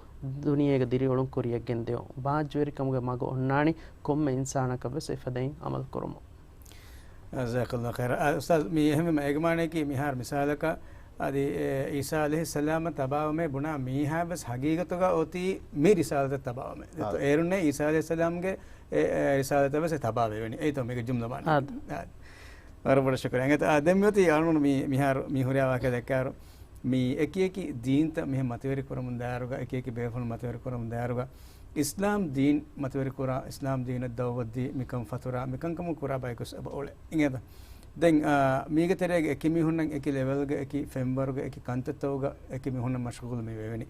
ދުނިޔޭގަ ދިރިއުޅުން ކުރިޔަށްގެންދިޔުން. ބާއްޖަވެރިކަމުގެ މަގު އޮންނާނީ ކޮންމެ އިންސާނަކަށްވެސް އެފަދައިން ޢަމަލުކުރުމުން. ޖަޒާކައްލާހު ޚައިރާ. އާ، އުސްތާޛް، މި އެހެންވީމަ އޭގެ މާނައަކީ މިހާރު މިސާލަކަށް އަދި، އެ، އީސާ ޢަލައިހިއްސަލާމަށް ތަބާވުމޭ ބުނާ މީހާވެސް ޙަޤީޤަތުގަ އޮތީ މި ރިސާލަތަށް ތަބާވުމޭ. އާ. އޭރުންނޭ އީސާ ޢަލައިހިއްސަލާމްގެ އެ، އެ، ރިސާލަތަށް ވެސް އެ ތަބާވެވެނީ. އެއީތޯ މީގެ ޖުމްލަ މާނަ. އާ. އާ. ވަރަށް ބޮޑަށް ޝުކުރިއްޔާ. އާ، ދެން މިއޮތީ އަޅުގަނޑު މި، މިހާރު މި ހުރިހާ ވާހަކަ ދައްކާއިރު، މި އެކި އެކި ދީންތައް މިހެން މަތިވެރި ކުރަމުން ދާއިރުގަ، އެކި އެކި ބޭފުޅުން މަތިވެރި ކުރަމުން ދާއިރުގަ، އިސްލާމް ދީން މަތިވެރި ކުރާ، އިސްލާމް ދީނަށް ދަޢުވަތް ދީ، މިކަން ފަތުރާ، މިކަންކަމުން ކުރާ ބަޔަކުވެސް އެބަ އުޅޭ. އިނގޭތަ؟ ދެން، އާ، މީގެ ތެރޭގަ އެކި މީހުންނަށް އެކި ލެވެލްގަ، އެކި ފެންވަރުގަ، އެކި ކަންތައްތަކުގަ އެކި މީހުންނަށް މަޝްޣޫލު މި ވެވެނީ.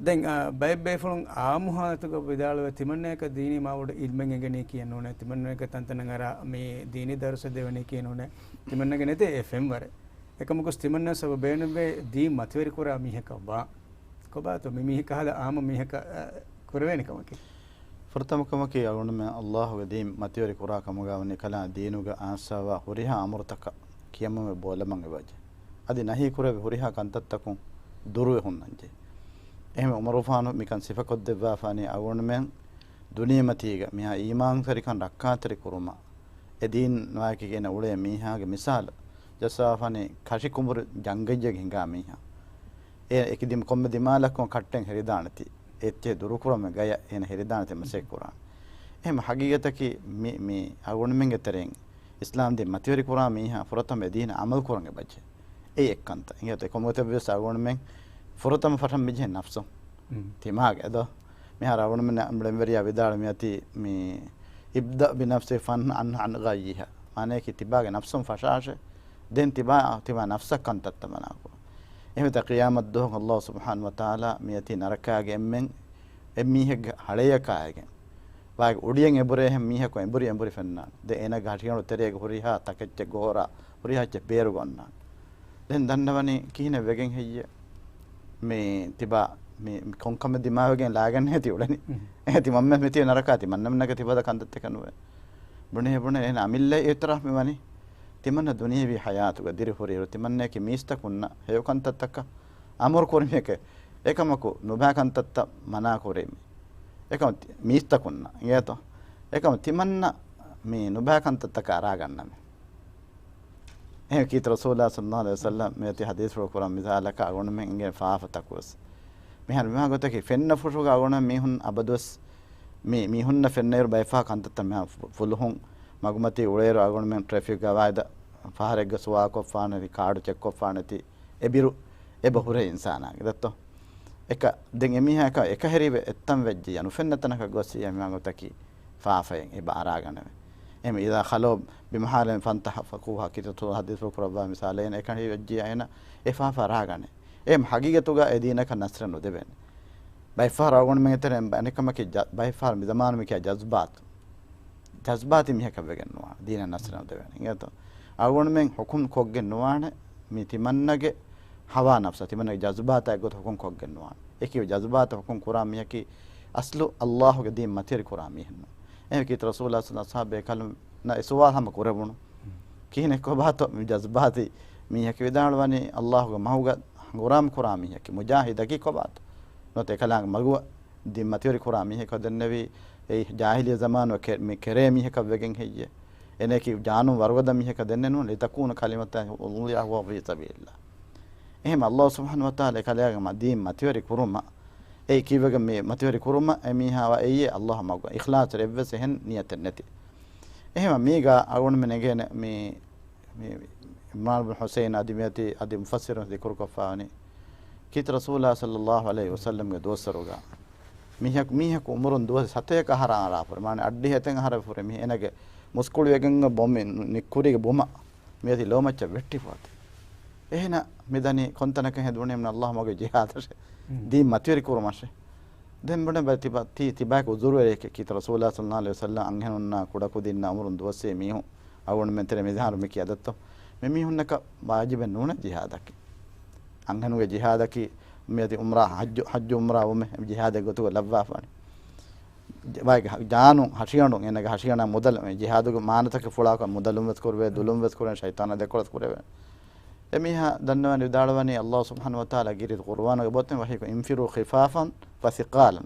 ދެން، އާ، ބައެއް ބޭފުޅުން އާއްމު ހާލަތުގަ ވިދާޅުވޭ، ތިމަންނަޔަކަށް ދީނީ މާބޮޑު ޢިލްމެއް އެނގެނީކީއެއް ނޫނޭ، ތިމަންނަޔަކަށް ތަންތަނަށް އަރާ މި ދީނީ ދަރުސެއް ދެވެނީކީއެއް ނޫނޭ، ތިމަންނަގެ ނެތޭ އެ ފެންވަރެއް. އެކަމަކުސް ތިމަންނަ ސަބަބެއް ނުވޭ ދީން މަތިވެރިކުރާ މީހަކަށް ވާން. ކޮބާތޯ މި މީހަކަށް އަހާލާ އާއްމު މީހަކަށް، އަ، ކުރެވޭނެ ކަމަކީ؟ ފުރަތަމަ ކަމަކީ އަޅުގަނޑުމެން އައްލާހުގެ ދީން މަތިވެރި ކުރާ ކަމުގަ ވަނީ ކަލާ ދީނުގަ އާސާވާ ހުރިހާ އަމުރުތަކަށް ކިޔަމަންވެ ބޯލަމަން އެބަޖެ. އަދި ނަހީ ކުރެވި ހުރިހާ ކަންތައްތަކުން ދުރުވެ ހުންނަންޖެ. އެހެން އުމަރުފާނު މިކަން ސިފަކޮށްދެއްވާފާނީ އަޅުގަނޑުމެން ދުނިޔެމަތީގަ މިހާ އީމާންތެރިކަން ރައްކާތެރި ކުރުމަށް އެ ދީން ނުވާކި އޭނަ އުޅޭ މީހާގެ މިސާލު ޖައްސާފާނީ ކަށި ކުނބުރި ޖަންގައްޔަގެ ހިނގާ މީހާ. އޭ އެކި ދިމް ކޮންމެ ދިމާލަކުން ކައްޓެއް ހެރިދާނެތީ. އެއްޗެއް ދުރުކުރަމެ ގަޔަށް އޭނަ ހެރިދާނެތީ މަސައްކަތް ކުރާނެ. އެހެން ހަގީގަތަކީ މި، މި އަޅުގަނޑުމެންގެ ތެރެއިން އިސްލާމް ދީން މަތިވެރި ކުރާ މީހާ ފުރަތަމަ އެ ދީނަށް އަމަލު ކުރަން އެބަޖެ. އެއީ އެއްކަންތައް. އިނގޭތޯ އެކަމަކު ތެއްވެސް އަޅުގަނޑުމެން ފުރަތަމަ ފަށަން މިޖެހެން ނަފްސު. މް. ތިމާގެ އެދޯ. މިހާރު އަޅުގަނޑުމެން އަޅުގަނޑުމެން ވެރިޔާ ވިދާޅު މިއޮތީ މި ابدأ بنفسك فانه عن، عن غيها. މާނަޔަކީ ތިބާގެ ނަފްސުން ފަށާށޭ. ދެން ތިބާ، ތިބާ ނަފްސަށް ކަންތައްތައް މަނާކުރުން. އެހެންވެ ޤިޔާމަތް ދުވަހު އައްލާހު ސުބްޙާނަހު ވަތަޢާލާ މިއޮތީ ނަރަކާގެ އެންމެން އެއްމީހެއްގެ ހަޅޭއަކާއިގެން. ވާގެ އުޑިއެއް އެނބުރޭހެން މީހަކު އެނބުރި އެނބުރި ފެންނާނެ. ދެން އޭނަގެ ހަށިގަނޑު ތެރޭގަ ހުރިހާ ތަކެއްޗެއް ގޯރާ، ހުރިހާ އެއްޗެއް ބޭރުގަ އޮންނާނެ. ދެން ދަންނަވަނީ ކިހިނެއް ވެގެން ހެއްޔޭ؟ މި ތިބާ، މި، މި ކޮންކަމެއް ދިމާވެގެން ލާގަން ހޭތި އުޅެނީ. މް. އެ ތިމަންމެ މިތި ނަރަކާ ތިމަންނަމެންނަކަށް ތިބަދަ ކަންތައްތަކެއް ނުވޭ. ބުނޭ، ބުނޭ، އެހެން އަމިއްލަ އިއުތިރާފް މި ވަނީ. ތިމަންނަ ދުނިޔެވީ ހަޔާތުގަ ދިރިހުރިއިރު ތިމަންނައަކީ މީސްތަކުންނަށް ހެޔޮކަންތައްތަކަށް އަމުރު ކުރިމީހެކޭ. އެކަމަކު ނުބައި ކަންތައްތައް މަނާ ކުރީމީ. އެކަމަ ތި-، މީސްތަކުންނަށް އިނގޭތޯ. އެކަމަ ތިމަންނަ މި ނުބައި ކަންތައްތަކަށް އަރާގަންނަމޭ. އެހެން ކީރިތި ރަސޫލާ ޞައްލައްލާހު ޢަލައިހި ވަސައްލަމް މިއޮތީ ޙަދީޘްފުޅު ކުރަން މިސާލަކަށް އަޅުގަނޑުމެން އެނގޭ ފާފަތަކުވެސް. މިހާރު މިވާ ގޮތަކީ ފެންނަ ފުށުގަ އަޅުގަނޑުމެން މީހުން އަބަދުވެސް މި މީހުންނަށް ފެންނައިރު ބައެއްފަހަރު ކަންތައްތައް މިހާ ފު-، ފުލުހުން މަގުމަތީ އުޅޭއިރު އަޅުގަނޑުމެން ޓްރެފިކް ގަވާއިދަށް ފަހަރެއްގަ ސުވާލުކޮށްފާނެތީ، ކާޑު ޗެކްކޮށްފާނެތީ، އެބިރު އެބަ ހުރޭ އިންސާނާގެ ދައްތޯ. އެކަ، ދެން އެމީހާ އެކަ، އެކަހެރިވެ އެއްތަން ވެއްޖިއްޔާ ނުފެންނަ ތަނަކަށް ގޮސް އެމީހާ ގޮތަކީ ފާފައެއް އެބަ އަރާގަނެވެ. އެހެން إذا خلوا بمحارم فانتهكوها ކީރިތި ރަސޫލާ ޙަދީޘްފުޅު ކުރައްވާ މިސާލެއް އޭނަ އެކަހެރިވެއްޖިއްޔާ އޭނަ އެ ފާފަ އަރާގަނެ. އެހެން ހަގީގަތުގަ އެ ދީނަކަށް ނަޞްރެއް ނުދެވޭނެ. ބައެއްފަހަރު އަޅުގަނޑުމެންގެ ތެރެއިން އަނެއްކަމަކީ ޖަ-، ބައެއްފަހަރު މި ޒަމާނު މިކިޔާ ޖަޒްބާތު. ޖަޒްބާތީ މީހަކަށް ވެގެން ނުވާނެ. ދީނަށް ނަޞްރެއް ނުދެވޭނެ. އިނގޭތޯ؟ އަޅުގަނޑުމެން ޙުކުމް ކޮށްގެން ނުވާނެ މި ތިމަންނަގެ ހަވާ ނަފްސާ، ތިމަންނަގެ ޖަޒްބާތާ އެއްގޮތަށް ޙުކުމް ކޮށްގެން ނުވާނެ. އެކި ޖަޒްބާތަށް ޙުކުމް ކުރާ މީހަކީ އަސްލު އައްލާހުގެ ދީން މަތިވެރި ކުރާ މީހެއް ނޫން. އެހެން ކީރިތި ރަސޫލާ ޞައްލައްލާހު ޢަލައިހި ވަސައްލަމް އަޞްޙާބު ބޭކަލުންނަށް އެ ސުވާލު ހަމަ ކުރެވުނު. ކިހިނެއް ކޮބާތޯ މި ޖަޒްބާތީ މީހަކީ؟ ވިދާޅުވަނީ އައްލާހުގެ މަހުގަ ހަނގުރާމަ ކުރާ މީހަކީ، މުޖާހިދަކީ ކޮބާތޯ؟ ނުވަތަ އެކަލާނގެ މަގު ދީން މަތިވެރި ކުރާ މީހަކީ. ދެންނެވީ އެ ޖާހިލިއްޔަ ޒަމާނުގަ ކެ-، މި ކެރޭ މީހަކަށް ވެގެން ހެއްޔޭ؟ އޭނައަކީ ޖާނުން ވަރުގަދަ މީހަކަށް ދެންނެވުނު، لتكون كلمة العليا وهو في سبيل الله. އެހެން އައްލާހު ސުބްޙާނަހު ވަތަޢާލާ އެކަލާނގެ މަ-، ދީން މަތިވެރި ކުރުމަށް، އެ ކީއްވެގެން މި މަތިވެރި ކުރުމަށް އެ މީހާ އެއީ އައްލާހު މަގު އިޚްލާޞް އެއްވެސް އެހެން ނިޔަތެއް ނެތި. އެހެން މީގަ އަޅުގަނޑުމެން އެނގޭނެ މި މި ޢިމްރާން ބިން ޙުސައިން އަދި މިއޮތީ އަދި މުފައްސިރުން ޛިކުރު ކޮށްފާވަނީ، ކީރިތި ރަސޫލާ ޞައްލައްލާހު ޢަލައިހި ވަސައްލަމްގެ ދުވަސްވަރުގަ މީހަކު، މީހަކު އުމުރުން ދުވަސް ސަތޭކަ އަހަރާ އަރާފަ ހުރި، މާނަ އައްޑިހަ އެތައް އަހަރެއް ހުރި މީހެއް އޭނަގެ މުސްކުޅިވެގެން ބޮމި ނިއްކުރީގެ ބުމަށް މިއޮތީ ލޯމައްޗަށް ވެއްޓިފަ އޮތީ. އެހެނަ މިދަނީ ކޮންތަނަކަށް ހެދުނީމަ އައްލާހު މަގު ޖިހާދަށޭ. މް. ދީން މަތިވެރި ކުރުމަށޭ. ދެން ބުނެ ބަ-، ތިބަ-، ތީ-، ތިބާއެކު ޢުޛުރުވެރިއެކޭ ކީރިތި ރަސޫލާ ޞައްލައްލާހު ޢަލައިހި ވަސައްލަމް އަންހެނުންނާ ކުޑަކުދިންނާ އުމުރުން ދުވަސްވީ މީހުން އަޅުގަނޑުމެން ތެރޭ މިހާރު މި ކިޔަދައްތޯ. މި މީހުންނަކަށް ވާޖިބެއް ނޫނޭ ޖިހާދަކީ. އަންހެނުގެ ޖިހާދަކީ މިއަދި ޢުމްރާ ޙައްޖު، ޙައްޖު ޢުމްރާ ވުމެއް ޖިހާދެއް ގޮތުގަ ލައްވާފާނެ. ވައިގެ ޖާނުން ހަށިގަނޑުން އޭނަގެ ހަށިގަނޑަށް މުދަލު، ޖިހާދުގެ މާނަތަކެއް ފުޅާކަށް މުދަލުން ވެސް ކުރެވޭ، ދުލުން ވެސް ކުރެވޭ، ޝައިޠާނާ ދެކޮޅަސް ކުރެވޭ. އެމީހާ ދަންނަވަން ވިދާޅުވަނީ އައްލާހު ސުބްޙާނަހު ވަތަޢާލާ ގިރި ޤުރުއާނުގެ ބޮތެއް ވަޙީކޮށް، انفروا خفافا وثقالا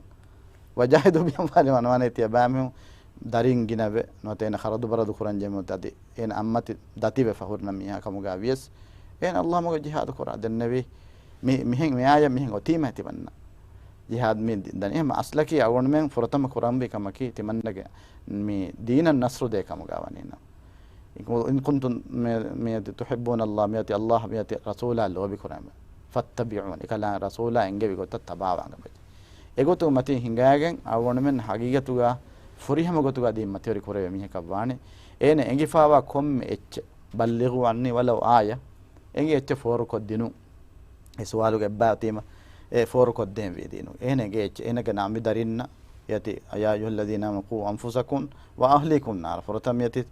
وجاهدوا بأموالكم ވަންވަނީ ތިޔަބައިމީހުން ދަރިން ގިނަވެ، ނުވަތަ އޭނަ ޚަރަދު ބަރަދު ކުރަން ޖެހުމުން އަދި އޭނަ އަތްމަތި ދަތިވެފަ ހުރި ނަމަ ކަމުގަ ވިޔަސް އޭނަ އައްލާހު މަގު ޖިހާދު ކުރާ. ދެންނެވީ މި، މިހެން މި އާޔަތް މިހެން އޮތީމަ ތިމަންނަ ޖިހާދު މި ދަނީ. އެހެން އަސްލަކީ އަޅުގަނޑުމެން ފުރަތަމަ ކުރަންވީ ކަމަކީ ތިމަންނަގެ މި ދީނަށް ނަޞްރު ދޭ ކަމުގަ ވަނީ ނަމަ. إن كنتم މި، މިއޮތީ تحبون الله، މިއޮތީ އައްލާހު، މިއޮތީ ރަސޫލާ ލޯބި ކުރާމެ. فاتبعوني، އެކަލާނގެ ރަސޫލާ އެންގެވި ގޮތަށް ތަބާވާން އެބަޖެ. އެގޮތުގެ މަތީ ހިނގާގެން އަޅުގަނޑުމެން ހަގީގަތުގަ ފުރިހަމަ ގޮތުގަ ދީން މަތިވެރި ކުރެވޭ މީހަކަށް ވާނެ. އޭނަ އެނގިފާވާ ކޮންމެ އެއްޗެއް، بلغوا عني ولو آية، އެނގޭ އެއްޗެއް ފޯރުކޮށްދިނުން. އެ ސުވާލުގެ އެއްބައި އޮތީމަ، އެ ފޯރުކޮށްދޭންވީ ދީނު. އޭނަގެ އެއްޗެއް، އޭނަގެ ނަމި ދަރިންނަށް އޭތި، يا أيها الذين آمنوا قوا أنفسكم وأهليكم نارا. ފުރަތަމަ އޭތި،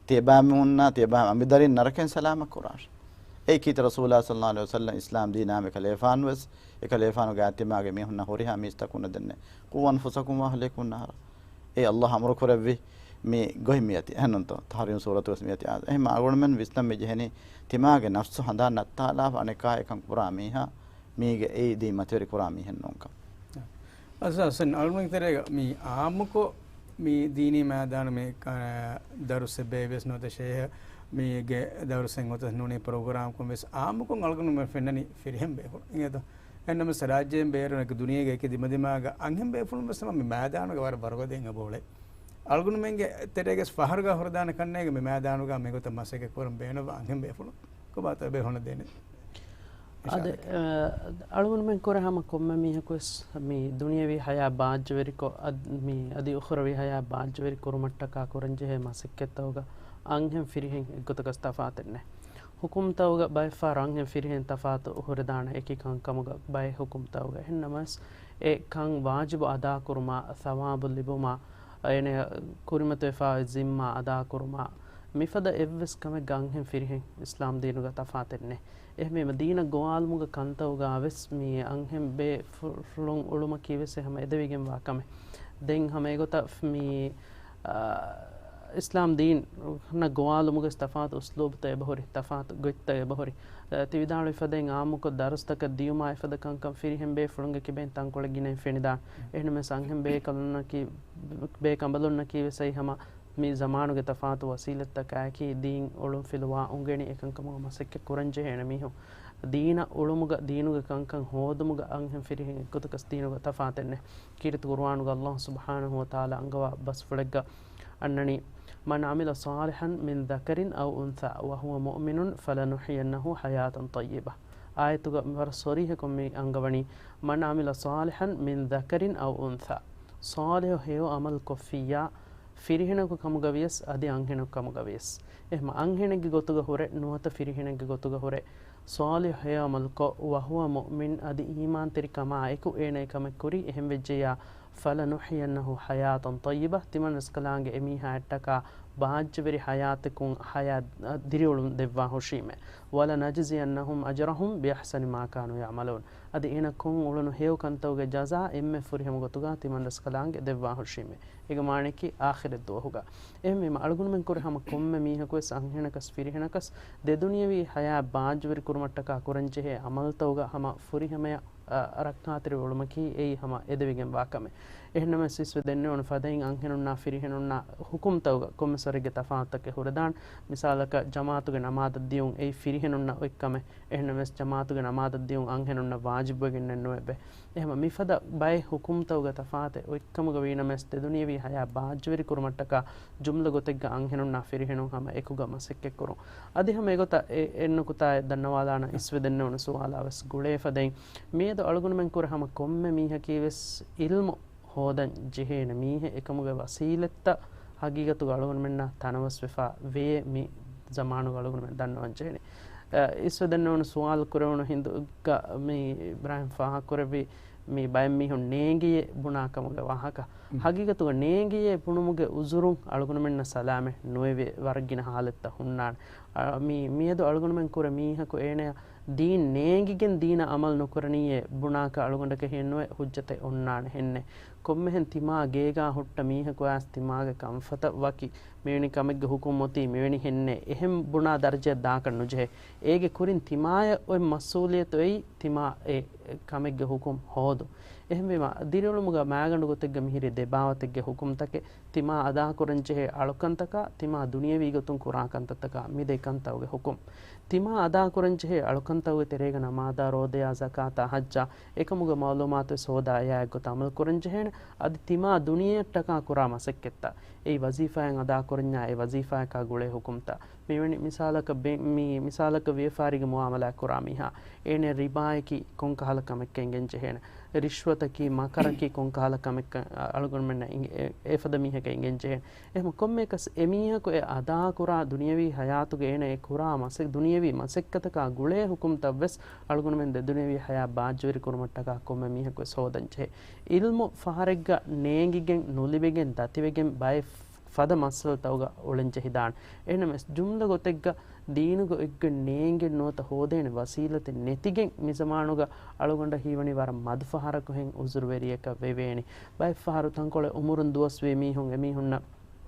ތިޔަބައިމީހުންނާ، ތިޔަބައި އަނބިދަރިން ނަރަކައިން ސަލާމަތް ކުރާށޭ. އެއީ ކީރިތި ރަސޫލާ ޞައްލައްލާހު ޢަލައިހި ވަސައްލަމް އިސްލާމް ދީނާ އެކަލޭފާނުވެސް، އެކަލޭފާނުގެ އަތްތިމާގެ މީހުންނަށް ހުރިހާ މީސްތަކުންނަށް ދެންނެވި، "قوا أنفسكم وأهليكم نارا." އެއީ ﷲ އަމުރު ކުރެއްވި މި ގޮތް މިއޮތީ. އެހެންނޫންތޯ؟ ތަޙްރީމް ސޫރަތުވެސް މިއޮތީ. އާ، އެހެން އަޅުގަނޑުމެން ވިސްނަން މި ޖެހެނީ ތިމާގެ ނަފްސު ހަނދާން ނައްތާލާފަ އަނެއްކާ އެކަން ކުރާ މީހާ، މީގެ އެއީ ދީން މަތިވެރި ކުރާ މީހެއް ނޫންކަން. އަސް، އަސް، އަޅުގަނޑުގެ ތެރޭގަ މި އާއްމުކޮށް މި ދީނީ މައިދާނު މި ކަ-، ދަރުސެއް ބޭއްވިޔަސް ނުވަތަ ޝޭހެއް މީގެ ދަރުސެއް ނުވަތަ ނޫނީ ޕްރޮގްރާމްކޮށް ވެސް އާއްމުކޮށް އަޅުގަނޑުމެން ފެންނަނީ ފިރިހެން ބޭފުޅުން. އިނގޭތޯ؟ އެހެންނަމަވެސް ރާއްޖޭން ބޭރުން އެކި ދުނިޔޭގެ އެކި ދިމަދިމާގަ އަންހެން ބޭފުޅުން ވެސް ހަމަ މި މައިދާނުގަ ވަރަށް ވަރުގަދައިން އެބައުޅޭ. އަޅުގަނޑުމެންގެ ތެރޭގަސް ފަހަރުގަ ހުރެދާނެ ކަންނޭނގެ މި މައިދާނުގަ މިގޮތަށް މަސައްކަތް ކުރަން ބޭނުންވާ އަންހެން ބޭފުޅުން. ކޮބާތޯ އެބަ ހުންނަ ދޭނެ؟ އަދި، އަ، އަޅުގަނޑުމެން ކުރެ ހަމަ ކޮންމެ މީހަކުވެސް މި ދުނިޔަވީ ހަޔާތް ބާއްޖަވެރިކޮށް، އަދި މި އަދި އުޚްރަވީ ހަޔާތް ބާއްޖަވެރި ކުރުމަށްޓަކާ ކުރަންޖެހޭ މަސައްކަތްތަކުގަ އަންހެން ފިރިހެން އެއްގޮތަކަސް ތަފާތެއް ނެތް. ހުކުމްތަކުގަ ބައެއްފަހަރު އަންހެން ފިރިހެން ތަފާތު ހުރެދާނެ އެކި ކަންކަމުގަ ބައެއް ހުކުމްތަކުގަ. އެހެންނަމަވެސް، އެ ކަން ވާޖިބު އަދާކުރުމާ، ސަވާބު ލިބުމާ، އޭނަޔަށް ކުރިމަތިވެފާ ޒިންމާ އަދާކުރުމާ، މިފަދަ އެއްވެސް ކަމެއްގަ އަންހެން ފިރިހެން އިސްލާމް ދީނުގަ ތަފާތެއް ނެތް. އެހެންވީމަ ދީނަށް ގޮވާލުމުގެ ކަންތަކުގަ ވެސް މި އަންހެން ބޭ-، ފު-، ފުޅުން އުޅުމަކީ ވެސް ހަމަ އެދެވިގެންވާ ކަމެއް. ދެން ހަމަ އެގޮތަށް މި، އާ، އިސްލާމް ދީނަށް ގޮވާލުމުގަ ތަފާތު އުސްލޫބުތައް އެބަހުރި، ތަފާތު ގޮތްތައް އެބަހުރި. އާ، ތި ވިދާޅުވި ފަދައިން އާއްމުކޮށް ދަރުސްތަކަށް ދިޔުމާ އެފަދަ ކަންކަން ފިރިހެން ބޭފުޅުންގެ ކިބައިން ތަންކޮޅެއް ގިނައިން ފެނިދާނެ. އެހެންނަމަވެސް އަންހެން ބޭކަލުންނަކީ، ބޭކަނބަލުންނަކީ ވެސް އެއީ ހަމަ މި ޒަމާނުގެ ތަފާތު ވަސީލަތްތަކާއެކީ ދީން އުޅުން ފިލުވާ އުނގެނި އެކަންކަމުގަ މަސައްކަތް ކުރަންޖެހޭނެ މީހުން. ދީނަށް އުޅުމުގަ، ދީނުގެ ކަންކަން ހޯދުމުގަ އަންހެން ފިރިހެން އެއްގޮތަކަސް ދީނުގަ ތަފާތެއް ނެތް. ކީރިތި ޤުރުއާނުގަ ﷲ ސުބްޙާނަހޫ ވަތަޢާލާ އަންގަވާ ބަސްފުޅެއްގަ އަންނަނީ، "من عمل صالحا من ذكر أو أنثى وهو مؤمن فلنحيينه حياة طيبة." އާޔަތުގަ ވަރަށް ޞަރީޙަކޮށް މި އަންގަވަނީ، "من عمل صالحا من ذكر أو أنثى." ޞާލިޙު ހެޔޮ ޢަމަލު ކޮށްފިއްޔާ، ފިރިހެނަކު ކަމުގަ ވިޔަސް، އަދި އަންހެނަކު ކަމުގަ ވިޔަސް. އެހެން އަންހެނެއްގެ ގޮތުގަ ހުރެ، ނުވަތަ ފިރިހެނެއްގެ ގޮތުގަ ހުރެ، ޞާލިޙު ހެޔޮ ޢަމަލުކޮށް، وهو مؤمن، އަދި އީމާންތެރިކަމާ އެކު އޭނަ އެކަމެއް ކުރީ، އެހެން ވެއްޖެއްޔާ، فلنحيينه حياة طيبة، ތިމަންރަސްކަލާނގެ އެމީހާއަށްޓަކާ ބާއްޖަވެރި ޙަޔާތަކުން ޙަޔާ-، ދިރިއުޅުން ދެއްވާ ހުށީމޭ. ولنجزينهم أجرهم بأحسن ما كانوا يعملون. އަދި އޭނަ ކޮށް އުޅުނު ހެޔޮ ކަންތަކުގެ ޖަޒާ އެންމެ ފުރިހަމަ ގޮތުގަ ތިމަންރަސްކަލާނގެ ދެއްވާ ހުށީމޭ. އޭގެ މާނައަކީ އާޚިރަތް ދުވަހުގަ. އެހެންވީމަ، އަޅުގަނޑުމެން ކުރެ ހަމަ ކޮންމެ މީހަކުވެސް އަންހެނަކަސް ފިރިހެނަކަސް ދެ ދުނިޔަވީ ޙަޔާތް ބާއްޖަވެރި ކުރުމަށްޓަކާ ކުރަންޖެހޭ ޢަމަލުތަކުގަ ހަމަ ފުރިހަމަޔަށް، އަ، ރައްކާތެރި އުޅުމަކީ އެއީ ހަމަ އެދެވިގެންވާ ކަމެއް. އެހެންނަމަވެސް އިސްވެ ދެންނެވުނު ފަދައިން އަންހެނުންނާ ފިރިހެނުންނާ ޙުކުމްތަކުގަ ކޮންމެސް ވަރެއްގެ ތަފާތުތަކެއް ހުރެދާނެ. މިސާލަކަށް ޖަމާޢަތުގެ ނަމާދަށް ދިޔުން އެއީ ފިރިހެނުންނަށް އޮތް ކަމެއް. އެހެންނަމަވެސް ޖަމާޢަތުގެ ނަމާދަށް ދިޔުން އަންހެނުންނަށް ވާޖިބުވެގެންނެއް ނުވެބެ. އެހެން މިފަދަ ބައެއް ޙުކުމްތަކުގެ ތަފާތެއް އޮތްކަމުގަ ވީނަމަވެސް ދެ ދުނިޔަވީ ޙަޔާތް ބާއްޖަވެރި ކުރުމަށްޓަކާ ޖުމްލަ ގޮތެއްގަ އަންހެނުންނާ ފިރިހެނުން ހަމަ އެކުގަ މަސައްކަތްކުރުން. އަދި ހަމަ އެގޮތަށް އެ-، އެއް ނުކުތާއެއް ދަންނަވާލާނަން އިސްވެ ދެންނެވުނު ސުވާލާ ވެސް ގުޅޭ ފަދައިން، މިއަދު އަޅުގަނޑުމެން ކުރެ ހަމަ ކޮންމެ މީހަކީ ވެސް ޢިލްމު ހޯދަން ޖެހޭނެ މީހެއް. އެކަމުގެ ވަސީލަތްތައް ހަގީގަތުގަ އަޅުގަނޑުމެންނާ ތަނަވަސްވެފާ ވޭ މި ޒަމާނުގަ އަޅުގަނޑުމެން ދަންނަވަން ޖެހެނީ. އަ، އިސްވެ ދެންނެވުނު ސުވާލު ކުރެވުނު ހިނދުގަ މި އިބްރާހިމް ފާހަގަ ކުރެއްވި މި ބައެއް މީހުން ނޭނގިޔޭ ބުނާ ކަމުގެ ވާހަކަ. ހަގީގަތުގަ ނޭނގިޔޭ ބުނުމުގެ އުޒުރުން އަޅުގަނޑުމެންނަށް ސަލާމަތް ނުވެވޭ ވަރަށް ގިނަ ހާލަތްތައް ހުންނާނެ. އަ، މި-، މިއަދު އަޅުގަނޑުމެން ކުރެ މީހަކު އޭނަޔަށް ދީން ނޭނގިގެން ދީނަށް ޢަމަލު ނުކުރަނީއޭ ބުނާކަށް އަޅުގަނޑަކަށް ހިއެއްނުވެ ޙުއްޖަތެއް އޮންނާނެ ހެންނެއް. ކޮންމެހެން ތިމާ ގޭގާ ހުއްޓަ މީހަކު އައިސް ތިމާގެ ކަންފަތަށް ވަކި މިވެނި ކަމެއްގެ ޙުކުމް އޮތީ މިވެނި ހެންނެއް އެހެން ބުނާ ދަރަޖައަށް ދާކަށް ނުޖެހޭ. އޭގެ ކުރިން ތިމާޔަށް އޮތް މަސްއޫލިއްޔަތު އެއީ ތިމާ އެ ކަމެއްގެ ޙުކުމް ހޯދުން. އެހެންވީމަ، ދިރިއުޅުމުގަ މާގަނޑު ގޮތެއްގަ މިހިރީ ދެބާވަތެއްގެ ޙުކުމްތަކެއް. ތިމާ އަދާކުރަން ޖެހޭ އަޅުކަންތަކާ، ތިމާ ދުނިޔަވީ ގޮތުން ކުރާ ކަންތައްތަކާ، މި ދެ ކަންތަކުގެ ޙުކުމް. ތިމާ އަދާކުރަން ޖެހޭ އަޅުކަންތަކުގެ ތެރޭގަ ނަމާދާ، ރޯދަޔާ، ޒަކާތާ، ޙައްޖާ، އެކަމުގެ މަޢުލޫމާތުވެސް ހޯދާ އެއާ އެއްގޮތަށް ޢަމަލު ކުރަން ޖެހޭނެ. އަދި ތިމާ ދުނިޔެއަށްޓަކާ ކުރާ މަސައްކަތްތައް، އެއީ ވަޒީފާއެއް އަދާކުރަންޏާ އެ ވަޒީފާއަކާ ގުޅޭ ޙުކުމްތައް. މިވެނި މިސާލަކަށް ބެ-، މި މިސާލަކަށް ވިޔަފާރީގެ މުޢާމަލާތް ކުރާ މީހާ، އޭނަ ރިބާއަކީ ކޮންކަހަލަ ކަމެއްކަން އިނގެން ޖެހޭނެ. ރިޝްވަތަކީ، މަކަރަކީ ކޮންކަހަލަ ކަމެއްކަން އަޅުގަނޑުމެންނަށް އިނގެ-، އެ-، އެފަދަ މީހަކަށް އިނގެން ޖެހޭނެ. އެހެން ކޮންމެއަކަސް އެމީހަކު އެ އަދާކުރާ ދުނިޔަވީ ޙަޔާތުގެ އޭނަ އެ ކުރާ މަސައް-، ދުނިޔަވީ މަސައްކަތަކާ ގުޅޭ ޙުކުމްތައްވެސް އަޅުގަނޑުމެން ދެ ދުނިޔަވީ ޙަޔާތް ބާއްޖަވެރި ކުރުމަށްޓަކާ ކޮންމެ މީހަކުވެސް ހޯދަން ޖެހޭ. ޢިލްމު ފަހަރެއްގަ ނޭނގިގެން، ނުލިބިގެން، ދަތިވެގެން ބައެއް ފަދަ މައްސަލަތަކުގަ އުޅެން ޖެހިދާނެ. އެހެންނަމަވެސް، ޖުމްލަ ގޮތެއްގަ ދީނުގެ އޮތްގޮތް ނޭނގެން ނުވަތަ ހޯދޭނެ ވަސީލަތެއް ނެތިގެން މިޒަމާނުގަ އަޅުގަނޑަށް ހީވަނީ ވަރަށް މަދު ފަހަރަކު ހެން އުޒުރުވެރިޔަކަށް ވެވޭނެ. ބައެއް ފަހަރު ތަންކޮޅެއް އުމުރުން ދުވަސްވީ މީހުން އެމީހުންނަށް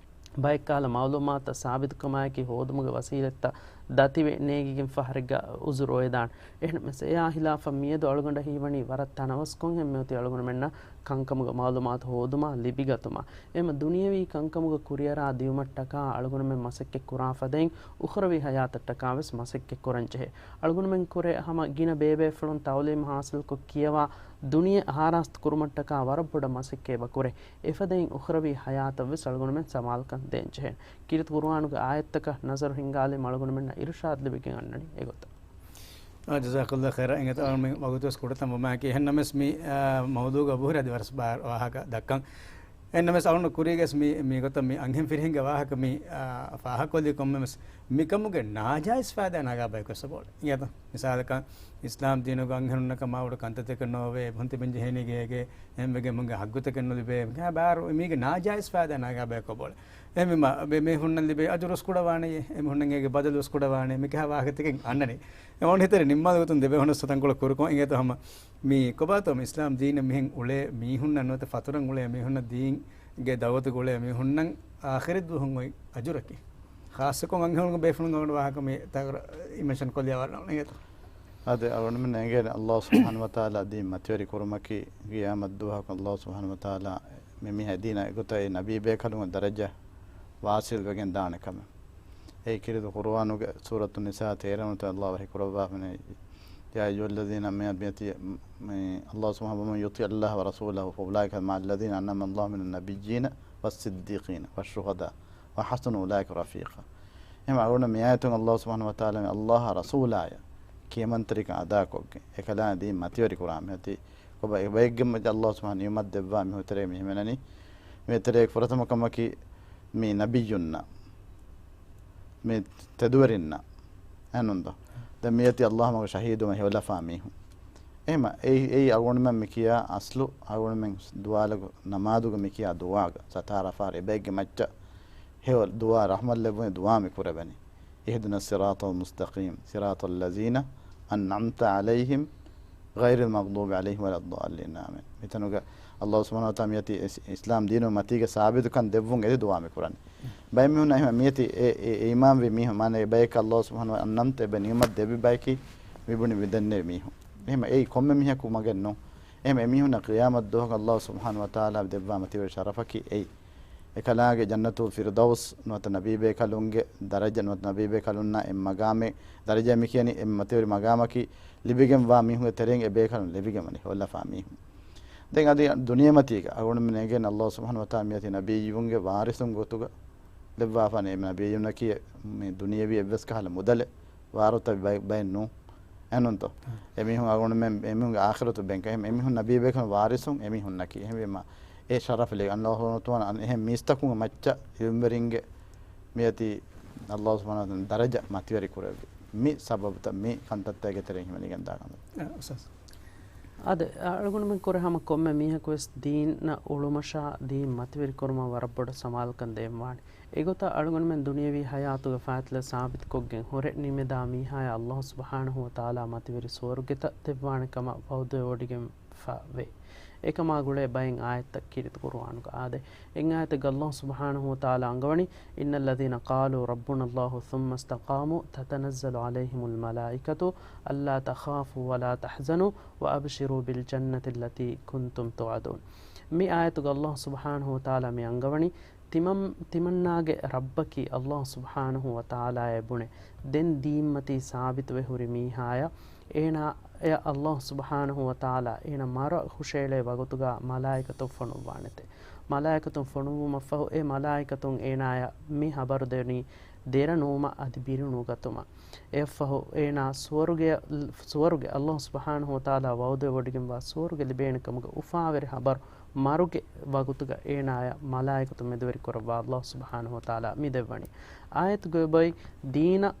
ބައެއް ކަހަލަ މައުލޫމާތުތައް ސާބިތުކަމާއެކީ ހޯދުމުގެ ވަސީލަތްތައް ދަތިވެ ނޭނގިގެން ފަހަރެއްގަ އުޒުރު އޮވެދާނެ. އެހެންނަމަވެސް، އެއާ ހިލާފަށް މިއަދު އަޅުގަނޑަށް ހީވަނީ ވަރަށް ތަނަވަސްކޮށް ހެން މިއޮތީ އަޅުގަނޑުމެންނަށް ކަންކަމުގެ މައުލޫމާތު ހޯދުމާ ލިބިގަތުމާ. އެހެން ދުނިޔަވީ ކަންކަމުގެ ކުރިއަރާ ދިއުމަށްޓަކާ އަޅުގަނޑުމެން މަސައްކަތް ކުރާ ފަދައިން، އުޚްރަވީ ހަޔާތަށްޓަކާ ވެސް މަސައްކަތް ކުރަން ޖެހޭ. އަޅުގަނޑުމެން ކުރެ ހަމަ ގިނަ ބޭބޭފުޅުން ތައުލީމު ހާސިލްކޮށް ކިޔަވާ ދުނިޔެ އާރާސްތު ކުރުމަށްޓަކާ ވަރަށް ބޮޑަށް މަސައްކަތް އެބަ ކުރޭ. އެފަދައިން އުޚްރަވީ ހަޔާތަށް ވެސް އަޅުގަނޑުމެން ސަމާލުކަން ދޭން ޖެހޭނެ. ކީރިތި ޤުރުއާނުގެ އާޔަތްތަކަށް ނަޒަރު ހިންގާލީމަ އަޅުގަނޑުމެންނަށް އިރުޝާދު ލިބިގެން އަންނަނީ އެގޮތަށް. އާ، ޖަޒާކަﷲ ޚައިރާ. އިނގޭތޯ އަޅުގަނޑު މި ވަގުތުވެސް ކުޑަތަން ވުމާއެކީ، އެހެންނަމަވެސް މި، އާ، މައުޟޫގަ އަބުހުރޭރާ އަދި ވަރަށް ބާރު ވާހަކަ ދައްކަން. އެހެންނަމަވެސް އަޅުގަނޑު ކުރީގަސް މި، މި ގޮތަށް މި އަންހެން ފިރިހެންގެ ވާހަކަ މި، އާ، ފާހަގަކޮށްލީ ކޮންމެވެސް މިކަމުގެ ނާޖާއިޒް ފައިދާ ނަގާ ބަޔަކުވެސް އެބައުޅޭ. އިނގޭތޯ؟ މިސާލަކަށް އިސްލާމް ދީނުގަ އަންހެނުންނަކަށް މާ ބޮޑު ކަންތައްތަކެއް ނޯވޭ، އެބަހުން ތިބެން ޖެހޭނީ ގޭގެ، އެހެންވެގެން އެމީހުންގެ ހައްގުތަކެއް ނުލިބޭ. މިކަހަ ބާރު މީގެ ނާޖާއިޒް ފައިދާ ނަގާ ބަޔަކު އެބައުޅޭ. އެހެންވީމަ، އެމީހުންނަށް ލިބޭ އަޖުރު ވެސް ކުޑަވާނެޔޭ، އެމީހުންނަށް އޭގެ ބަދަލު ވެސް ކުޑަވާނެ. މިކަހަ ވާހަކަތަކެއް އަންނަނީ. އެ އޮން ހިތަރި ނިންމާލު ގޮތުން ދެބޭ ހޮނަސް ތަންކޮޅަށް ކުރުކޮށް އިނގޭތޯ ހަމަ މި ކޮބާތޯ މި އިސްލާމް ދީނަށް މިހެން އުޅޭ މީހުންނަށް ނުވަތަ ފަތުރަށް އުޅޭ މީހުންނަށް ދީންގެ ދައުވަތުގަ އުޅޭ މީހުންނަށް އާޚިރަތް ދުވަހުން އޮތް އަޖުރަކީ. ޚާއްޞަކޮށް އަންހެނުންގެ ބޭފުޅުން އަޅުގަނޑު ވާހަކަ މި ތަކުރާރު މެންޝަން ކޮށްލިޔާ ވަރަށް އިނގޭތޯ. އާދެ، އަޅުގަނޑުމެން އެނގޭނެ ﷲ ސުބްޙާނަހޫ ވަތަޢާލާ ދީން މަތިވެރިކުރުމަކީ ޤިޔާމަތް ދުވަހަކު ﷲ ސުބްޙާނަހޫ ވަތަޢާލާ މި މީހާ އެދީނަ އެގޮތަށް އެ ނަބީ ބޭކަލުންގެ ދަރަޖަ ވާސިލް ވެގެން ދާނެ ކަމެއް. އެއީ ކީރިތި ޤުރުއާނުގެ ސޫރަތު ނިސާ ތޭރަ ވަނަ އަޔަތު ﷲ ވަޙީ ކުރައްވާފަ އިންނަނީ، يا أيها الذين، މި، މި، މި، ﷲ ސުބްޙާނަހޫ، ومن يطع الله ورسوله فأولئك مع الذين أنعم الله من النبيين والصديقين والشهداء وحسن أولئك رفيقا. އެހެން އަޅުގަނޑު މި އާޔަތުން ﷲ ސުބްޙާނަހޫ ވަތަޢާލާ މި ﷲ އާ ރަސޫލާއަށް ކިޔަމަންތެރިކަން އަދާކޮށްގެން، އެކަލާނގެ ދީން މަތިވެރި ކުރާ މިއޮތީ ކޮބާ އެބައެއްގެ މައްޗަށް ﷲ ސުބްޙާނަހޫ ނިޢުމަތް ދެއްވާ މި ހުތެރޭ މި ހިމެނެނީ. މި ތެރޭގެ ފުރަތަމަ ކަމަކީ މި ނަބިއްޔުންނަށް، މި ތެދުވެރިންނަށް، އެހެންނުންތޯ؟ ދެން މިއޮތީ ﷲ މަގު ޝަހީދުވެ ހިއުލަފާ މީހުން. އެހެމަ އެއީ، އެއީ އަޅުގަނޑުމެން މި ކިޔާ އަސްލު އަޅުގަނޑުމެން ދުވާލަކު ނަމާދުގަ މި ކިޔާ ދުޢާގަ ސަތާރަ ފަހަރު އެބައެއްގެ މައްޗަށް ހެޔޮ ދުޢާ ރަޙްމަތް ލެއްވުން ދުޢާ މި ކުރެވެނީ. اهدنا الصراط المستقيم، صراط الذين أنعمت عليهم غير المغضوب عليهم ولا الضالين، އާމީން. މިތަނުގަ ﷲ ސުބްޙާނަހޫ ވަތަޢާލާ މިއޮތީ އިސް-، އިސްލާމް ދީނު މަތީގަ ސާބިތުކަން ދެއްވުން އެދި ދުޢާ މި ކުރަނީ. ބައެއް މީހުންނަށް އެހެން މިއޮތީ އެ، އެ، އެ އީމާންވި މީހުން، މާނަ އެބަޔަކަށް ﷲ ސުބްޙާނަހޫ ވަތަޢާލާ އަންނަމްތަ އެބަ ނިޢުމަތް ދެއްވި ބަޔަކީ މިބުނި މިދެންނެވި މީހުން. އެހެމަ އެއީ ކޮންމެ މީހަކު މަގެއް ނޫން. އެހެމަ އެމީހުންނަށް ޤިޔާމަތް ދުވަހަކު ﷲ ސުބްޙާނަހޫ ވަތަޢާލާ ދެއްވާ މަތިވެރި ޝަރަފަކީ އެއީ. އެކަލާނގެ ޖަންނަތުލް ފިރްދައުސް ނުވަތަ ނަބީބޭކަލުންގެ ދަރަޖަ ނުވަތަ ނަބީބޭކަލުންނަށް އެ މަގާމެއް، ދަރަޖައެއް މި ކިޔަނީ އެ މަތިވެރި މަގާމަކީ ލިބިގެންވާ މީހުންގެ ތެރެއިން އެބޭކަލުން ލިބިގެންވަނީ ހިއުލަފާ މީހުން. ދެން އަދި ދުނިޔެމަތީގަ އަޅުގަނޑުމެން އެނގޭނެ ﷲ ސުބްޙާނަހޫ ވަތަޢާލާ މިއޮތީ ނަބިއްޔުންގެ ވާރިސުން ގޮތުގަ ލެއްވާފާނެ. އެ ނަބިއްޔުންނަކީ މި ދުނިޔެވީ އެއްވެސް ކަހަލަ މުދަލެއް ވާރުތައް ބައެއް ނޫން. އެހެންނުންތޯ؟ އެމީހުން އަޅުގަނޑުމެން، އެމީހުންގެ އާޚިރަތު ބެންކަ. އެހެން އެމީހުން ނަބީބޭކަލުން ވާރިސުން އެމީހުންނަކީ. އެހެންވީމަ އެ ޝަރަފު ލިބި ﷲ ސުބްޙާނަހޫ ވަތަޢާލާ އަން އެހެން މީސްތަކުންގެ މައްޗަށް އިލްމުވެރިންގެ މިއޮތީ ﷲ ސުބްޙާނަހޫ ވަތަޢާލާ ދަރަޖަ މަތިވެރި ކުރެއްވި މި ސަބަބުތައް މި ކަންތައްތަކުގެ ތެރެއިން ހިމެނިގެން ދާ ކަންތައް. އާ، އުސްތާޛް. އާދެ، އަޅުގަނޑުމެން ކުރެ ހަމަ ކޮންމެ މީހަކުވެސް ދީނަށް އުޅުމަށާ ދީން މަތިވެރިކުރުމަށް ވަރަށް ބޮޑަށް ސަމާލުކަން ދޭންވާނެ. އެގޮތަށް އަޅުގަނޑުމެން ދުނިޔެވީ ހަޔާތުގެ ފައިތިލަ ސާބިތުކޮށްގެން ހުރެ ނިމެދާ މީހާޔަށް ﷲ ސުބްޙާނަހޫ ވަތަޢާލާ މަތިވެރި ސުވަރުގެތައް ދެއްވާނެ ކަމަށް ވަޢުދުވެވޮޑިގެންފަ ވޭ. އެކަމާ ގުޅޭ ބައެއް އާޔަތްތައް ކީރިތި ޤުރުއާނުގަ އާދޭ. އެއް އާޔަތެއްގަ ﷲ ސުބްޙާނަހޫ ވަތަޢާލާ އަންގަވަނީ، إن الذين قالوا ربنا الله ثم استقاموا تتنزل عليهم الملائكة ألا تخافوا ولا تحزنوا وأبشروا بالجنة التي كنتم توعدون. މި އާޔަތުގަ ﷲ ސުބްޙާނަހޫ ވަތަޢާލާ މި އަންގަވަނީ، ތިމަން-، ތިމަންނާގެ ރައްބަކީ ﷲ ސުބްޙާނަހޫ ވަތަޢާލާއޭ ބުނެ، ދެން ދީންމަތީ ސާބިތުވެ ހުރި މީހާޔަށް، އޭނާ، އެ ﷲ ސުބްޙާނަހޫ ވަތަޢާލާ އޭނަ މަރަށް ހުށައެޅޭ ވަގުތުގަ މަލާއިކަތުން ފޮނުއްވާނެތެ. މަލާއިކަތުން ފޮނުއްވުމަށްފަހު، އެ މަލާއިކަތުން އޭނާޔަށް މި ހަބަރު ދެނީ ދެރަ ނުވުމަށް އަދި ބިރު ނުގަތުމަށް. އެއަށްފަހު އޭނާ ސުވަރުގެ، ސުވަރުގެ ﷲ ސުބްޙާނަހޫ ވަތަޢާލާ ވަޢުދުވެވޮޑިގެންވާ ސުވަރުގެ ލިބޭނެ ކަމުގެ އުފާވެރި ހަބަރު މަރުގެ ވަގުތުގަ އޭނާޔަށް މަލާއިކަތުން މެދުވެރިކުރައްވާ ﷲ ސުބްޙާނަހޫ ވަތަޢާލާ މި ދެއްވަނީ. އާޔަތުގައި އޮތް ދީނަށް،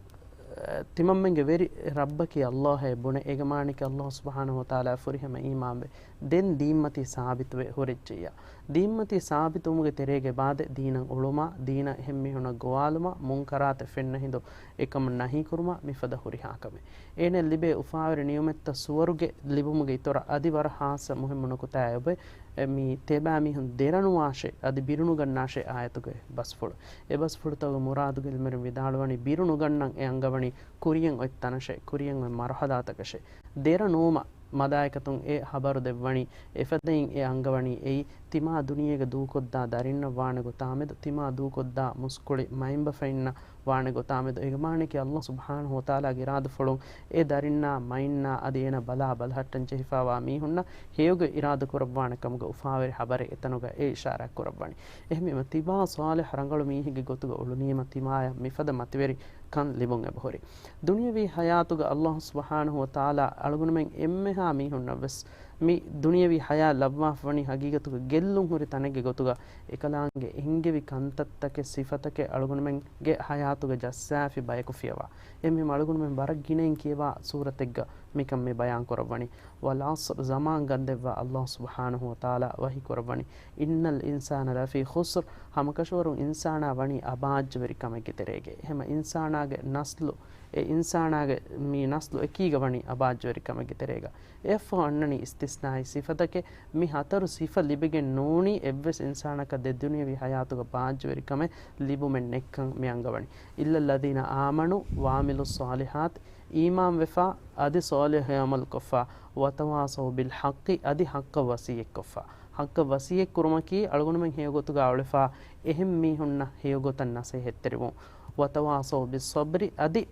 އަ، ތިމަންމެންގެ ވެރި ރައްބަކީ ﷲ އޭ ބުނެ، އޭގެ މާނައަކީ ﷲ ސުބްޙާނަހޫ ވަތަޢާލާ ފުރިހަމަ އީމާންވެ، ދެން ދީންމަތީ ސާބިތުވެ ހުރެއްޖެއްޔާ. ދީންމަތީ ސާބިތުވުމުގެ ތެރޭގެ އިބާދަތް ދީނަށް އުޅުމާ، ދީނަށް އެހެން މީހުންނަށް ގޮވާލުމާ، މުންކަރާތެއް ފެންނަ ހިނދު އެކަމަށް ނަހީކުރުމާ، މިފަދަ ހުރިހާ ކަމެއް. އޭނައަށް ލިބޭ އުފާވެރި ނިޢުމަތްތައް ސުވަރުގެ ލިބުމުގެ އިތުރަށް އަދި ވަރަށް ހާއްސަ މުހިއްމު ނުކުތާއެއް އޮތް، އެ، މި ތިޔަބައިމީހުން ދެރަނުވާށޭ، އަދި ބިރުނުގަންނާށޭ އާޔަތުގެ ބަސްފުޅު. އެ ބަސްފުޅުތަކުގެ މުރާދުގައި އިލްމުވެރިން ވިދާޅުވަނީ ބިރުނުގަންނަން އެ އަންގަވަނީ ކުރިޔަށް އޮތް ތަނަށޭ، ކުރިޔަށް އޮތް މަރުހަލާތަކަށޭ. ދެރަ ނުވުމަށް މަލާއިކަތުން އެ ހަބަރު ދެއްވަނީ، އެފަދައިން އެ އަންގަވަނީ އެއީ، ތިމާ ދުނިޔޭގަ ދޫކޮށްދާ ދަރިންނަށް ވާނެ ގޮތާމެދު، ތިމާ ދޫކޮށްދާ މުސްކުޅި މައިންބަފައިންނަށް ވާނެ ގޮތާމެދު. އޭގެ މާނައަކީ ﷲ ސުބްޙާނަހޫ ވަތަޢާލާގެ އިރާދަފުޅުން އެ ދަރިންނާ މައިންނާ އަދި އޭނާ ބަލާ ބަލަހައްޓަން ޖެހިފައިވާ މީހުންނަށް ހެޔޮގަ އިރާދަ ކުރައްވާނެ ކަމުގެ އުފާވެރި ހަބަރެއް އެތަނުގަ އެ އިޝާރާތް ކުރައްވަނީ. އެހެންވީމަ ތިބާ ޞާލިޙު ރަނގަޅު މީހެއްގެ ގޮތުގަ އުޅުނީމަ ތިމާޔަށް މިފަދަ މަތިވެރި ކަން ލިބުން އެބަހުރި. ދުނިޔަވީ ޙަޔާތުގަ ﷲ ސުބްޙާނަހޫ ވަތަޢާލާ އަޅުގަނޑުމެން އެންމެހާ މީހުންނަށްވެސް މި ދުނިޔަވީ ޙަޔާތް ލައްވާފަވަނީ ޙަޤީޤަތުގަ ގެއްލުން ހުރި ތަނެއްގެ ގޮތުގަ އެކަލާނގެ އެންގެވި ކަންތައްތަކެއް ސިފަތަކެއް އަޅުގަނޑުމެންގެ ޙަޔާތުގަ ޖައްސާފި ބަޔަކު ފިޔަވާ. އެހެންވީމަ އަޅުގަނޑުމެން ވަރަށް ގިނައިން ކިޔަވާ ސޫރަތެއްގަ މިކަން މި ބަޔާން ކުރައްވަނީ. وَالْعَصْرِ، ޒަމާން ގަންދެއްވާ ﷲ ސުބްޙާނަހޫ ވަތަޢާލާ ވަޙީ ކުރައްވަނީ، إِنَّ الْإِنسَانَ لَفِي خُسْرٍ، ހަމަކަށަވަރުން އިންސާނާ ވަނީ އަބާއްޖަވެރި ކަމެއްގެ ތެރޭގައި. އެހެންވީމަ އިންސާނާގެ ނަސްލު، އެ އިންސާނާގެ މި ނަސްލު އެކީގަ ވަނީ އަބާއްޖަވެރި ކަމެއްގެ ތެރޭގަ. އެއަށްފަހު އަންނަނީ އިސްތިސްނާއީ ސިފަތަކެއް. މި ހަތަރު ސިފަ ލިބިގެން ނޫނީ އެއްވެސް އިންސާނަކަށް ދެ ދުނިޔަވީ ޙަޔާތުގަ ބާއްޖަވެރި ކަމެއް ލިބުމެއް ނެތްކަން މި އަންގަވަނީ. إِلَّا الَّذِينَ آمَنُوا وَعَمِلُوا الصَّالِحَاتِ، އީމާންވެފާ، އަދި ޞާލިޙު ޢަމަލުކޮށްފާ، وَتَوَاصَوْا بِالْحَقِّ، އަދި ޙައްޤަށް ވަޞިއްޔަތްކޮށްފާ. ޙައްޤަށް ވަޞިއްޔަތްކުރުމަކީ އަޅުގަނޑުމެން ހެޔޮގޮތުގަ އުޅެފާ، އެހެން މީހުންނަށް ހެޔޮގޮތަށް ނަޞޭޙަތްތެރިވުން. وَتَوَاصَوْا بِالصَّبْرِ، އަދި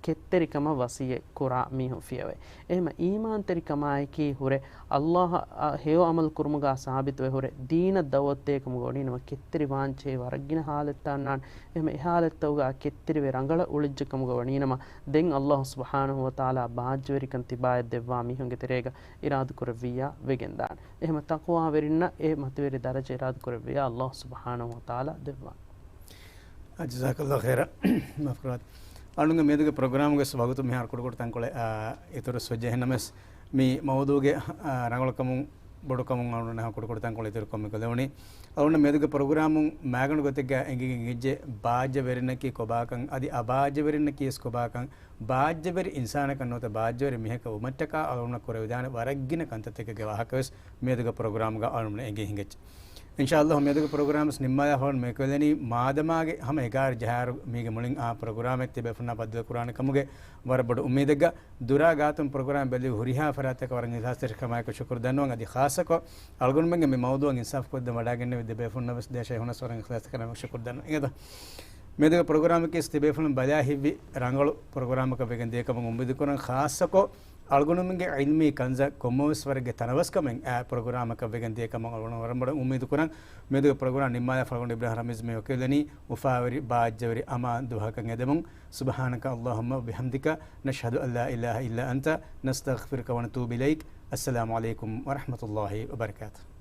ކެތްތެރިކަމަށް ވަޞިއްޔަތް ކުރާ މީހުން ފިޔަވޭ. އެހެންވީމަ އީމާންތެރިކަމާއެކީ ހުރެ ﷲ އަށް ހެޔޮ ޢަމަލު ކުރުމުގަ ސާބިތުވެ ހުރެ ދީނަށް ދަޢުވަތު ދޭ ކަމުގަ ވަނީނަމަ ކެތްތެރިވާންޖެހޭ ވަރަށް ގިނަ ޙާލަތްތައް އަންނާނެ. އެހެންވީމަ އެ ޙާލަތްތަކުގަ ކެތްތެރިވެ ރަނގަޅަށް އުޅިއްޖެ ކަމުގަ ވަނީނަމަ ދެން ﷲ ސުބްޙާނަހޫ ވަތަޢާލާ ބާއްޖަވެރިކަން ތިބާޔަށް ދެއްވާ މީހުންގެ ތެރޭގަ އިރާދަކުރެއްވިއްޔާ ވެގެންދާނެ. އެހެންވީމަ ތަޤްވާވެރިންނަށް އެ މަތިވެރި ދަރަޖަ އިރާދަކުރެއްވިއްޔާ ﷲ ސުބްޙާނަހޫ ވަތަޢާލާ ދެއްވާނެ. ޖަޒާކަﷲ ޚައިރާ. މާފުކުރާތި. އަޅުގަނޑުގެ މިއަދުގެ ޕްރޮގްރާމުގެ ވަގުތު މިހާރު ކުޑަކުޑަ ތަންކޮޅެއް، އާ، އިތުރު ސޮއްޖެހެންނަމަވެސް، މި މައުޟޫގެ، އާ، ރަނގަޅުކަމުން ބޮޑުކަމުން އަޅުގަނޑު ކުޑަކުޑަ ތަންކޮޅެއް އިތުރުކޮށް މި ކުލެވުނީ. އަޅުގަނޑު މިއަދުގެ ޕްރޮގްރާމުން މާގަނޑު ގޮތެއްގަ އެނގިގެން އެއްޗެއް ބާއްޖަވެރިންނަކީ ކޮބާކަން، އަދި އަބާއްޖަވެރިންނަކީ ވެސް ކޮބާކަން، ބާއްޖަވެރި އިންސާނަކަށް ނުވަތަ ބާއްޖަވެރި މީހަކަށް ވުމަށްޓަކާ އަޅުގަނޑު ކުރެވިދާނެ ވަރަށް ގިނަ ކަންތައްތަކެއްގެ ވާހަކަ ވެސް މިއަދުގެ ޕްރޮގްރާމްގަ އަޅުގަނޑު އެނގި ހިނގައްޖެ. އިންޝާﷲ މިއަދުގެ ޕްރޮގްރާމް ވެސް ނިންމާލާފަ އަޅުގަނޑު މި ކުލެވުނީ މާދަމާގެ ހަމަ އެގާރަ ޖަހާއިރު މީގެ މުޅިން އާ ޕްރޮގްރާމެއް ތިބޭފުޅުންނާ ބައްދަލު ކުރާނެ ކަމުގެ ވަރަށް ބޮޑު އުއްމީދެއްގަ ދުރާ ގާތުން ޕްރޮގްރާމް ބެލި ހުރިހާ ފަރާތްތަކަށް ވަރަށް އިޚްލާޞްތެރިކަމާއެކު ޝުކުރު ދަންނަވަން. އަދި ޚާއްޞަކޮށް އަޅުގަނޑުމެންގެ މި މައުޟޫއަށް އިންސާފު ކޮށްދޭން ވަޑައިގެންނެވި ދެބޭފުޅުންނަށް ވެސް ދޭށޭ ހުނަސްވަރަށް އިޚްލާޞްތެރިކަމާއެކު ޝުކުރު ދަންނަވަން. އިނގޭތޯ؟ މިއަދުގެ ޕްރޮގްރާމަކީ ތިބޭފުޅުން ބަލާ ހިތްވި ރަނގަޅު ޕްރޮގްރާމަކަށް ވެގެން ދިޔަ ކަމަށް އުއްމީދު ކުރަން. ޚާއްޞަކޮށް އަޅުގަނޑުމެންގެ ޢިލްމީ ކަންޒަށް ކޮންމެވެސް ވަރެއްގެ ތަނަވަސްކަމެއް އާ ޕްރޮގްރާމަކަށް ވެގެން ދިޔަ ކަމަށް އަޅުގަނޑު ވަރަށް ބޮޑަށް އުއްމީދު ކުރަން. މިއަދުގެ ޕްރޮގްރާމް ނިންމާލާފަ އަޅުގަނޑު އިބްރާހިމް ރަމީޒް މި އޮކެލަނީ އުފާވެރި ބާއްޖަވެރި އަމާން ދުވަހަކަށް އެދެމުން. سبحانك اللهم وبحمدك، نشهد أن لا إله إلا أنت، نستغفرك ونتوب إليك. السلام عليكم ورحمة الله وبركاته.